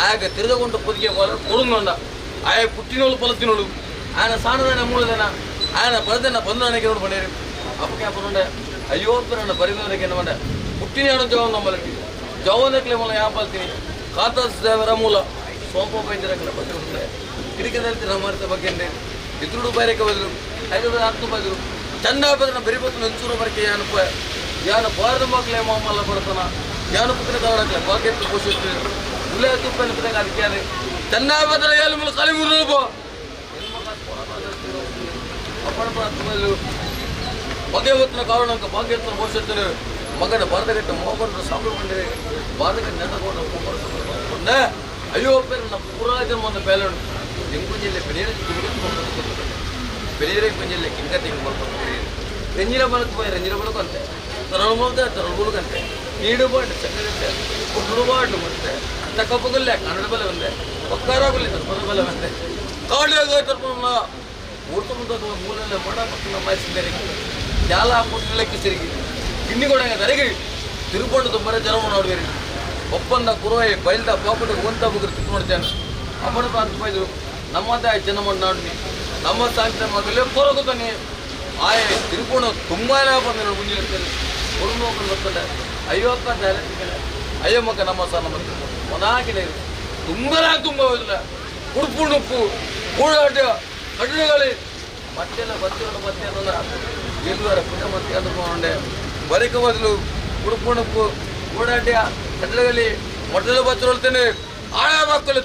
ಆಗ ತೆರೆದುಕೊಂಡು ಪೊದಿಗೆ ಪಾಲ ಕೊಡುಂಡ ಆಯ ಪುಟ್ಟಿನೋಳು ಪಲತಿನೋಳು ఆయన ಸಾಣದನ ಮೂಲದನ ఆయన ಬರದನ ಬಂದನಕ್ಕೆ ನೋಡಿ ಬಂದಿರಿ ಅಪ್ಪಕ್ಕೆ ಅಪ್ಪನುಂಡೆ ಅಯ್ಯೋ ನನ್ನ ಬರಿದವರಿಗೆ ನಮ್ಮಂಡೆ ಪುಟ್ಟಿನ ಜವನ್ ನಮ್ಮಲ್ಲಿ ಜವನಕ್ಲೆ ಮೂಲ ಯಾವ ಬಲ್ತೀನಿ ಕಾತಾಸ್ ದೇವರ ಮೂಲ ಸೋಂಪ ಬೈದಿರಕಲ ಬತ್ತಿರುಂಡೆ ಕಿಡಿಕದಲ್ಲಿ ನಮ್ಮ ಬಗ್ಗೆ ಇದ್ರುಡು ಬೈರಕ್ಕೆ ಬದಲು ಐದು ಹತ್ತು ಬದಲು ಚಂದ ಬದನ ಬೆರಿಬತ್ತು ನೆನ್ಸೂರು ಬರಕೆ ಯಾನಪ್ಪ ಯಾನ ಬಾರದ ಮಕ್ಕಳೇ ಮಾಮಲ್ಲ ಬಡತನ ಯಾನು ಪುತ್ತಿನ ಕಾರಣಕ್ಕೆ ಭಾಗ್ಯಕ್ಕೆ ಪೋಷಿಸ್ತೀವಿ ಉಲ್ಲೇ ತುಪ್ಪ ಪುತ್ತಕ ಅದಕ್ಕೆ ಚಂದ ಬದಲ ಏಳು ಮೂಲ ಕಲಿ ಮೂರು ಭಾಗ್ಯವತ್ನ ಕಾರಣಕ್ಕೆ ಭಾಗ್ಯತ್ನ ಪೋಷಿಸ್ತಾರೆ ಮಗನ ಭಾರತಗಟ್ಟ ಮೋಗೊಂಡ್ರು ಸಾಂಬ್ರು ಬಂದಿರಿ ಭಾರತಕ್ಕೆ ನೆಟ್ಟಗೊಂಡ್ರೆ ಅಯ್ಯೋ ಪೇರು ನಮ್ಮ ಪೂರಾಜನ ಒಂದು ಬೇಲನು ಎಂಕುಂಜಿಲ್ಲೆ ಬೆಳೆಯರೆ ಬೆಳೆಯರೆ ಪಂಜಿಲ್ಲೆ ಕಿಂಕ ತಿಂಗ್ ಬರ್ತಾರೆ ರೆಂಜಿನ ಬಲಕ್ಕೆ పోయి ರೆಂಜಿನ ಬಲకు ಅಂತೆ ತರಳು ಮೂಲಕ ತರಳು ಮೂಲಕಂತೆ ನೀಡು ಬಾಂಡು ಚಕ್ಕದಂತೆ ಕೊಟ್ಟರು ಬಾಂಡು ಮತ್ತೆ ತಕ್ಕಪ್ಪಗುಲ್ಲೆ ಕನ್ನಡ ಬಲ ಬಂದೆ ಒಕ್ಕಾರಾಗುಲ್ಲೆ ತರ್ಪದ ಬಲ ಬಂದೆ ಕಾಡು ತರ್ಪಣ ಊರ್ತ ಮುಂದೆ ಮೂಲಲ್ಲೇ ಮಡ ಪಕ್ಕನ ಮಾಯಿಸಿದ್ದಾರೆ ಜಾಲ ಕೊಟ್ಟಲೆಕ್ಕೆ ಸಿರಿಗಿ ಗಿನ್ನಿ ಕೊಡಂಗ ತರಗಿ ತಿರುಪಂಡು ತುಂಬರೆ ಜನ ನೋಡುವಿರಿ ಒಪ್ಪಂದ ಕುರುವೆ ಬಯಲ್ದ ಪಾಪುಟ ಒಂತ ಬುಗ್ರು ತಿಕ್ಕು ನೋಡ್ತೇನೆ ಅಪ್ಪನ ಪ್ರಾಂತ ನಮ್ಮದೇ ಜನ ನಾಡು ನಮ್ಮ ಸಾಹಿತ್ಯ ಮಗಲೇ ಕೊರಗುತ್ತಾನೆ ಆಯ್ ತಿರುಪಣ ತುಂಬ ಬಂದ ಮುಂಜಿರುತ್ತೇನೆ ಕುಟುಂಬ ಬರ್ತಾನೆ ಅಯ್ಯೋಪ್ಪ ಜಾಲತ್ತಿಗೆ ಅಯ್ಯಮ್ಮಕ್ಕ ನಮ್ಮ ಸಹ ನಮ್ಮ ಒನಾಕಿನ ತುಂಬಲ ತುಂಬ ಹೋದಿಲ್ಲ ಉಡುಪು ನುಪ್ಪು ಕೂಡಾಟ ಕಡ್ಲೆಗಳಿ ಮತ್ತೆಲ್ಲ ಬತ್ತಿರೋಡು ಮತ್ತೆ ಅನ್ನೋದ್ರ ಎಲ್ಲರ ಪುಣ್ಯ ಮತ್ತೆ ಅಂದುಕೊಂಡೆ ಬರಿಕ ಬದಲು ಉಡುಪು ನುಪ್ಪು ಕೂಡಾಟ ಕಡ್ಲೆಗಳಿ ಮೊಟ್ಟಲು ಬತ್ತಿರೊಳ್ತೇನೆ ಆಳ ಮಕ್ಕಳು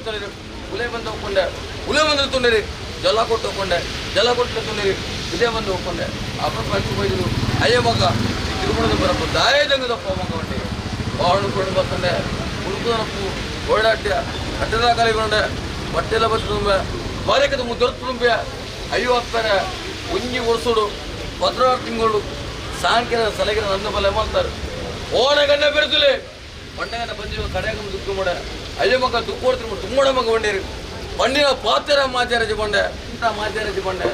ಉಲೆ ಬಂದು ಹೋಗ್ಕೊಂಡೆ ಉಲೆ ಬಂದು ತುಂಡಿರಿ ಜಲ ಕೊಟ್ಟು ಹೋಗ್ಕೊಂಡೆ ಜಲ ಕೊಟ್ಟು ತುಂಡಿರಿ ಇದೇ ಬಂದು ಹೋಗ್ಕೊಂಡೆ ಅಪ್ಪ ಹಚ್ಚಿ ಹೋಯ್ತು ಅಯ್ಯ ಮಗ ತಿರುಮಣದ ಬರಪ್ಪ ದಾಯದಂಗದಪ್ಪ ಮಗ ಹೊಂಟಿ ಬಾವಣ ಕೊಂಡು ಬರ್ತಂಡೆ ಉಡುಪುದನಪ್ಪು ಓಡಾಟ್ಯ ಕಟ್ಟದ ಕಲಿಗೊಂಡೆ ಬಟ್ಟೆಲ್ಲ ಬತ್ತು ತುಂಬ ಬಾರಿಕ ತುಂಬ ದೊರೆತು ತುಂಬ ಅಯ್ಯೋ ಆಗ್ತಾರೆ ಒಂಜಿ ವರ್ಷಡು 16 ತಿಂಗಳು ಸಾಯಂಕಾಲ ಸಲಗಿನ ನನ್ನ ಬಲ ಮಾಡ್ತಾರೆ ಓನಗನ್ನ ಬೆರೆತಲೆ ಬಂಡಗನ್ನ ಬಂದಿರುವ ಕಡೆಗ ದುಃಖ ಮಾಡ ಅಯ್ಯ ಮಗ ದುಃಖ ಕೊಡ್ತೀನಿ ತುಂಬ ಮಗ ಬಂಡೇರಿ ಬಂಡಿನ ಪಾತ್ರ ಮಾಚಾರಜಿ ಬಂಡೆ ಇಂಥ ಮಾಚಾರಜಿ ಬಂಡೆ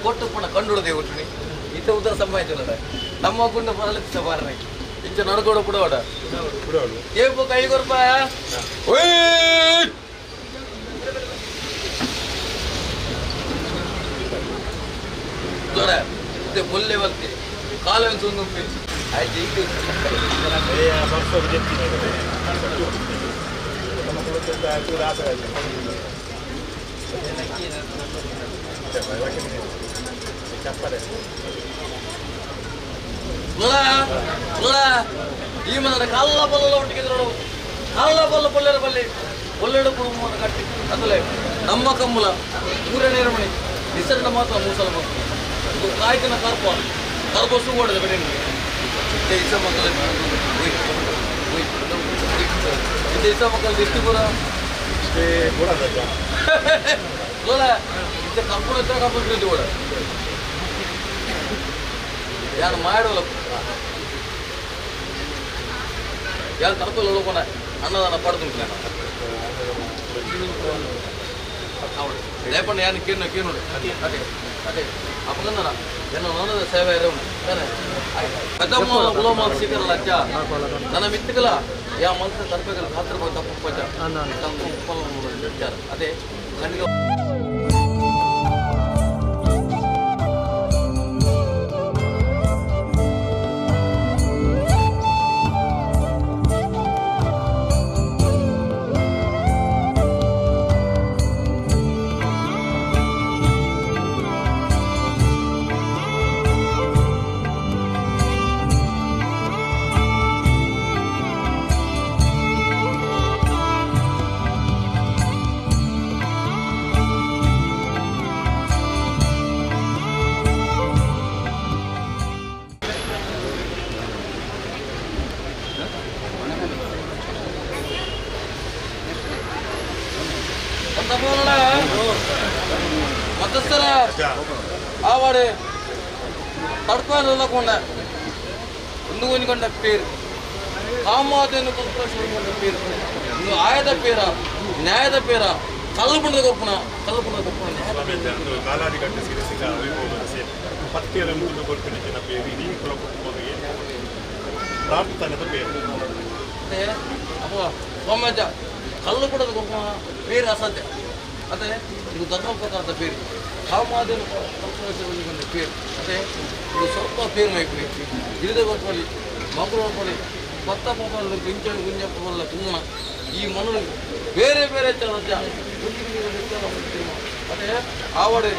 ಕೊಟ್ಟು ಕಂಡುಡದೆ ಒಟ್ಟು ಇತ ಉದರ ಸಂಭಾಯಿತಲ್ಲ ನಮ್ಮ ಗುಂಡ ಬರಲಿಕ್ಕೆ ಬಾರ ಇಂಚ ನಡ್ಕೋಡ ಬಿಡೋಡ ಏಪು ಐದು ರೂಪಾಯಿ ದೊಡ ಇದು ಮುಲ್ಲೆ ಬರ್ತಿ ಕಾಲು ಒಂದು ಆಯ್ತು ಈಗ ಈ ಮನ ಕಾಲ ಬಲ್ಲ ಒಟ್ಟಿಗೆ ಕಾಲ ಬಲ್ಲ ಬೊಲ್ಲೆರ ಬಲ್ಲಿ ಒಳ್ಳೆಡು ಕುಟುಂಬವನ್ನು ಕಟ್ಟಿ ಅದಲ್ಲೇ ನಮ್ಮ ಕಮ್ಮಲ ಊರನೇ ಮಣಿ ನಿಸರ್ಗ ಮಾತ್ರ ಮೂಸಲ ಮಕ್ಕಳು ಇದು ಕಾಯ್ತಿನ ಕರ್ಪ ಕರ್ಪ ಸುಗೋಡದ ಬಿಡಿ ಇಸ ಮಕ್ಕಳ ಇಸ ಮಕ್ಕಳು ಎಷ್ಟು ಕೂಡ ಇತ್ತ ಕರ್ಪುಣ ಕರ್ಪುಣ ಕೂಡ ಯಾರು ಮಾಡೋಲ್ಲ ಯಾರು ತರತಲ್ಲ ಹೋಗೋಣ ಅನ್ನದಾನ ಪಡೆದು ಲೇಪಣ್ಣ ಯಾರು ಕೇನು ಕೇನು ಅದೇ ಅದೇ ಅಪ್ಪಗಂದನ ಎನ್ನ ನನ್ನದ ಸೇವೆ ಪೆದ್ದಮ್ಮ ಗುಲೋಮ ಸಿಗಲ್ಲ ಅಜ್ಜ ನನ್ನ ಮಿತ್ತಗಲ ಯಾ ಮನಸ್ಸು ತರಬೇಕಲ್ಲ ಖಾತ್ರ ತಪ್ಪು ಪಜ್ಜ ಅದೇ ಖಂಡಿತ. ಆವಾಡೆ ತಡ್ಕೊಂಡ ಒಂದು ಕೊಂಡ ಪೇರು ಕಾಮಾದೇನು ಪೇರು ಇನ್ನು ಆಯದ ಪೇರ ನ್ಯಾಯದ ಪೇರ ಕಲ್ಲು ಬಣ್ಣದ ಕೊಪ್ಪಣ ಕಲ್ಲು ಬಣ್ಣದ ಕೊಪ್ಪಣ ಅಪ್ಪ ಸೋಮಜ ಕಲ್ಲು ಬಣ್ಣದ ಕೊಪ್ಪಣ ಪೇರು ಅಸಾಧ್ಯ ಅದೇ ಇದು ಧರ್ಮ ಪ್ರಕಾರದ ಪೇರು ಕಾಮಾದೇನು ಬಂದ ಪೇರು ಅದೇ ಇದು ಸ್ವಲ್ಪ ಪೇರು ಮೈಪುರಿ ಗಿರಿದ ಕೊಪ್ಪಳಿ ಮಗುರು ಕೊಪ್ಪಳಿ ಕೊತ್ತ ಪೊಪ್ಪಲ್ಲಿ ಗುಂಚ ಗುಂಜಪ್ಪ ಬಲ್ಲ ಕುಂಗಣ ಈ ಮನಲು ಬೇರೆ ಬೇರೆ ಅದೇ ಆವಡೆ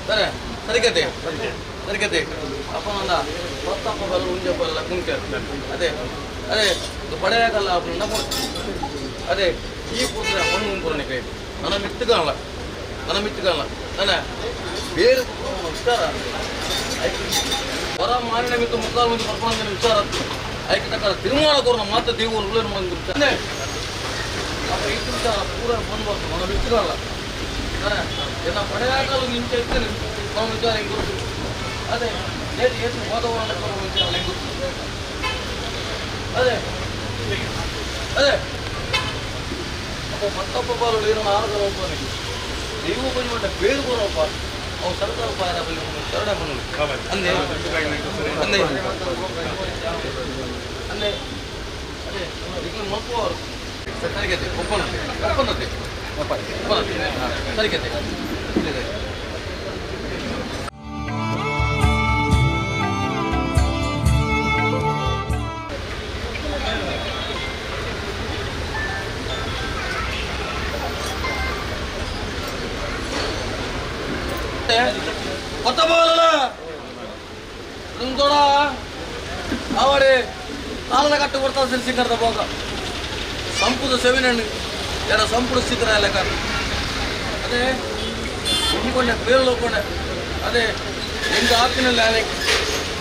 ಸರಿ ಸರಿಕತೆ ಸರಿಕತೆ ಅಪ್ಪನಂದ ಹೊತ್ತಪ್ಪ ಬಲ್ಲ ಉಂಜ ಬಲ್ಲ ಕುಂಕೆ ಅದೇ ಅದೇ ಪಡೆಯಾಗಲ್ಲ ಅಪ್ಪನ ಅದೇ ಈ ಪುತ್ರ ಮಣ್ಣು ಉಂಪುರನೆ ಕೈ ನನ್ನ ಮಿತ್ತು ಕಾಣಲ್ಲ ನನ್ನ ಮಿತ್ತು ಕಾಣಲ್ಲ ನನ್ನ ಬೇರೆ ವಿಚಾರ ಹೊರ ಮಾರಿನ ಮಿತ್ತು ಮುಕ್ಕಾಲು ಮುಂದೆ ಪರ್ಪಣ ವಿಚಾರ ಐಕೆ ತಕ್ಕ ತಿರುಮಾಲ ಕೊರೋನ ಮಾತ್ರ ದೇವರು ಉಳ್ಳೇನು ಬಂದು ಅಪ್ಪ ಈ ವಿಚಾರ ಪೂರ ಬಂದ್ಬಾರ್ದು ನನ್ನ ಮಿತ್ತು ಕಾಣಲ್ಲ ಎಲ್ಲ ಪಡೆಯಾಗಲು ನಿಂಚೆ ಇರ್ತೇನೆ ನಮ್ಮ ವಿಚಾರ ಹೆಂಗೆ ಗೊತ್ತು ಅದೇ ಏನು ವಾತಾವರಣ ವಿಚಾರ ಹೆಂಗೆ ಗೊತ್ತು ಅದೇ ಅದೇ ಅಪ್ಪ ಮತ್ತೊಬ್ಬ ಬಾಲು ಏನೋ ಆರೋಗ್ಯ ಒಬ್ಬನಿಗೆ ನೀವು ಕೊಂಚ ಮಟ್ಟ ಬೇರು ಬರೋಪ್ಪ ಅವು ಸರ್ಕಾರ ಪಾಯರ ಶರಣ ಬಂದು ಅಂದೆ ಅಂದೆ ಅಂದೆ ಅದೇ ಈಗ ಮಕ್ಕಳು ಸರಿಗತೆ ಒಪ್ಪನತೆ ಒಪ್ಪನತೆ ಸರಿಕತೆ కొత్త ఆవాడి కాళ్ళ కట్టు కొడతా తెలిసి కడతా పోక సంపుద సెవినండి ఎడ సంపుడు స్థితి లేక అదే ఇంకొండ పేర్లు కొండ అదే ఎంగ ఆపిన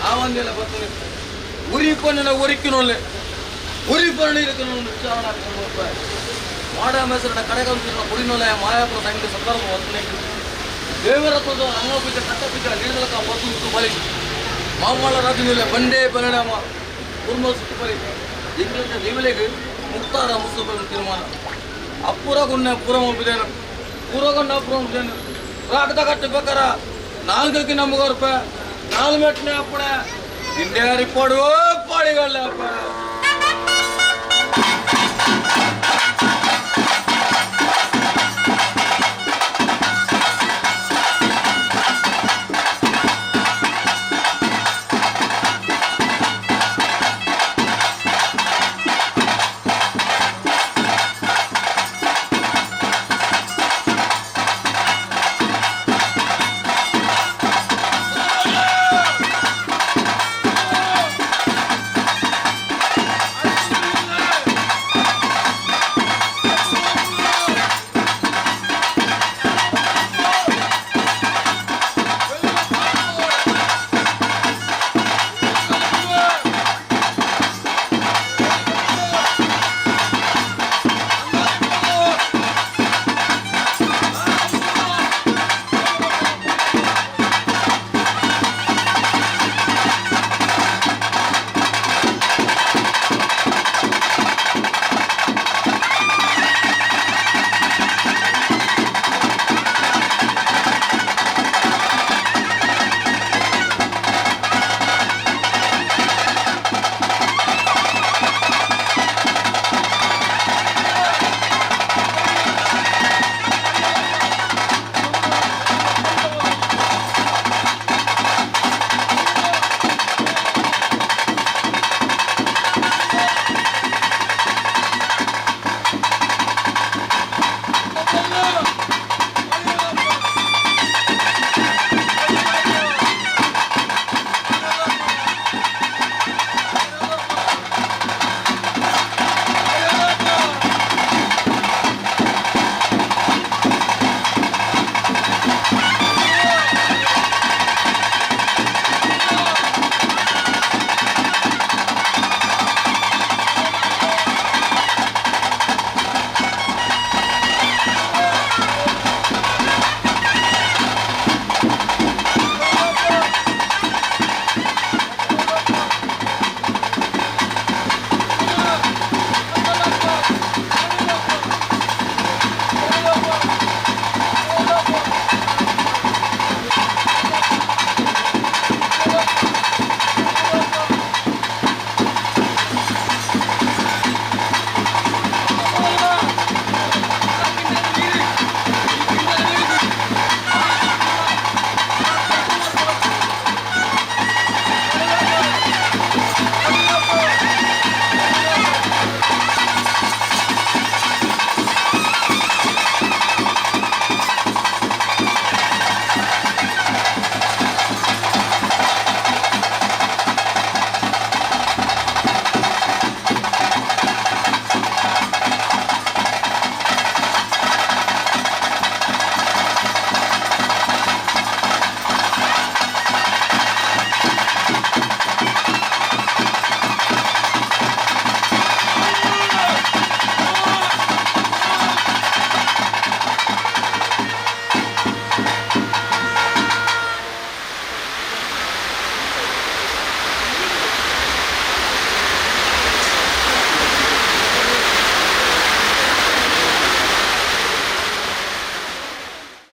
ఆ వందేల బతుంది ఉరి పొన్న ఉరికినోళ్ళే ఉరి పొన్న ఇరుకున విచారణ మాడ మేసర కడగలు కుడినోళ్ళే మాయాపుర సంగీత సందర్భం వస్తున్నాయి ದೇವರ ರಂಗಪೂಜೆ ಕಟ್ಟಪೂಜೆ ನೀಡಲಕ ಬತ್ತು ಬಲಿ ಮಾಮೂಲ ರಾಜ್ಯದಲ್ಲಿ ಬಂಡೆ ಪರಿಣಾಮ ಕುರ್ಮ ಸುತ್ತು ಬಲಿ ಇಂಗ್ಲಿಷ್ ದೇವಲಿಗೆ ಮುಕ್ತಾರ ಮುಸುಬಲ ತೀರ್ಮಾನ ಅಪ್ಪುರಗುಣ್ಣ ಪುರಮ ಬಿದೇನು ಪೂರಗೊಂಡ ಅಪ್ಪುರ ಬಿದೇನು ರಾಗದ ಕಟ್ಟು ಬೇಕಾರ ನಾಲ್ಕಕ್ಕೆ ನಮಗ ರೂಪಾಯಿ ನಾಲ್ ಮೆಟ್ಟನೆ ಅಪ್ಪಣೆ ಇಂಡಿಯಾ ರಿಪೋರ್ಟ್ ಪಾಡಿಗಳ ಅಪ್ಪ.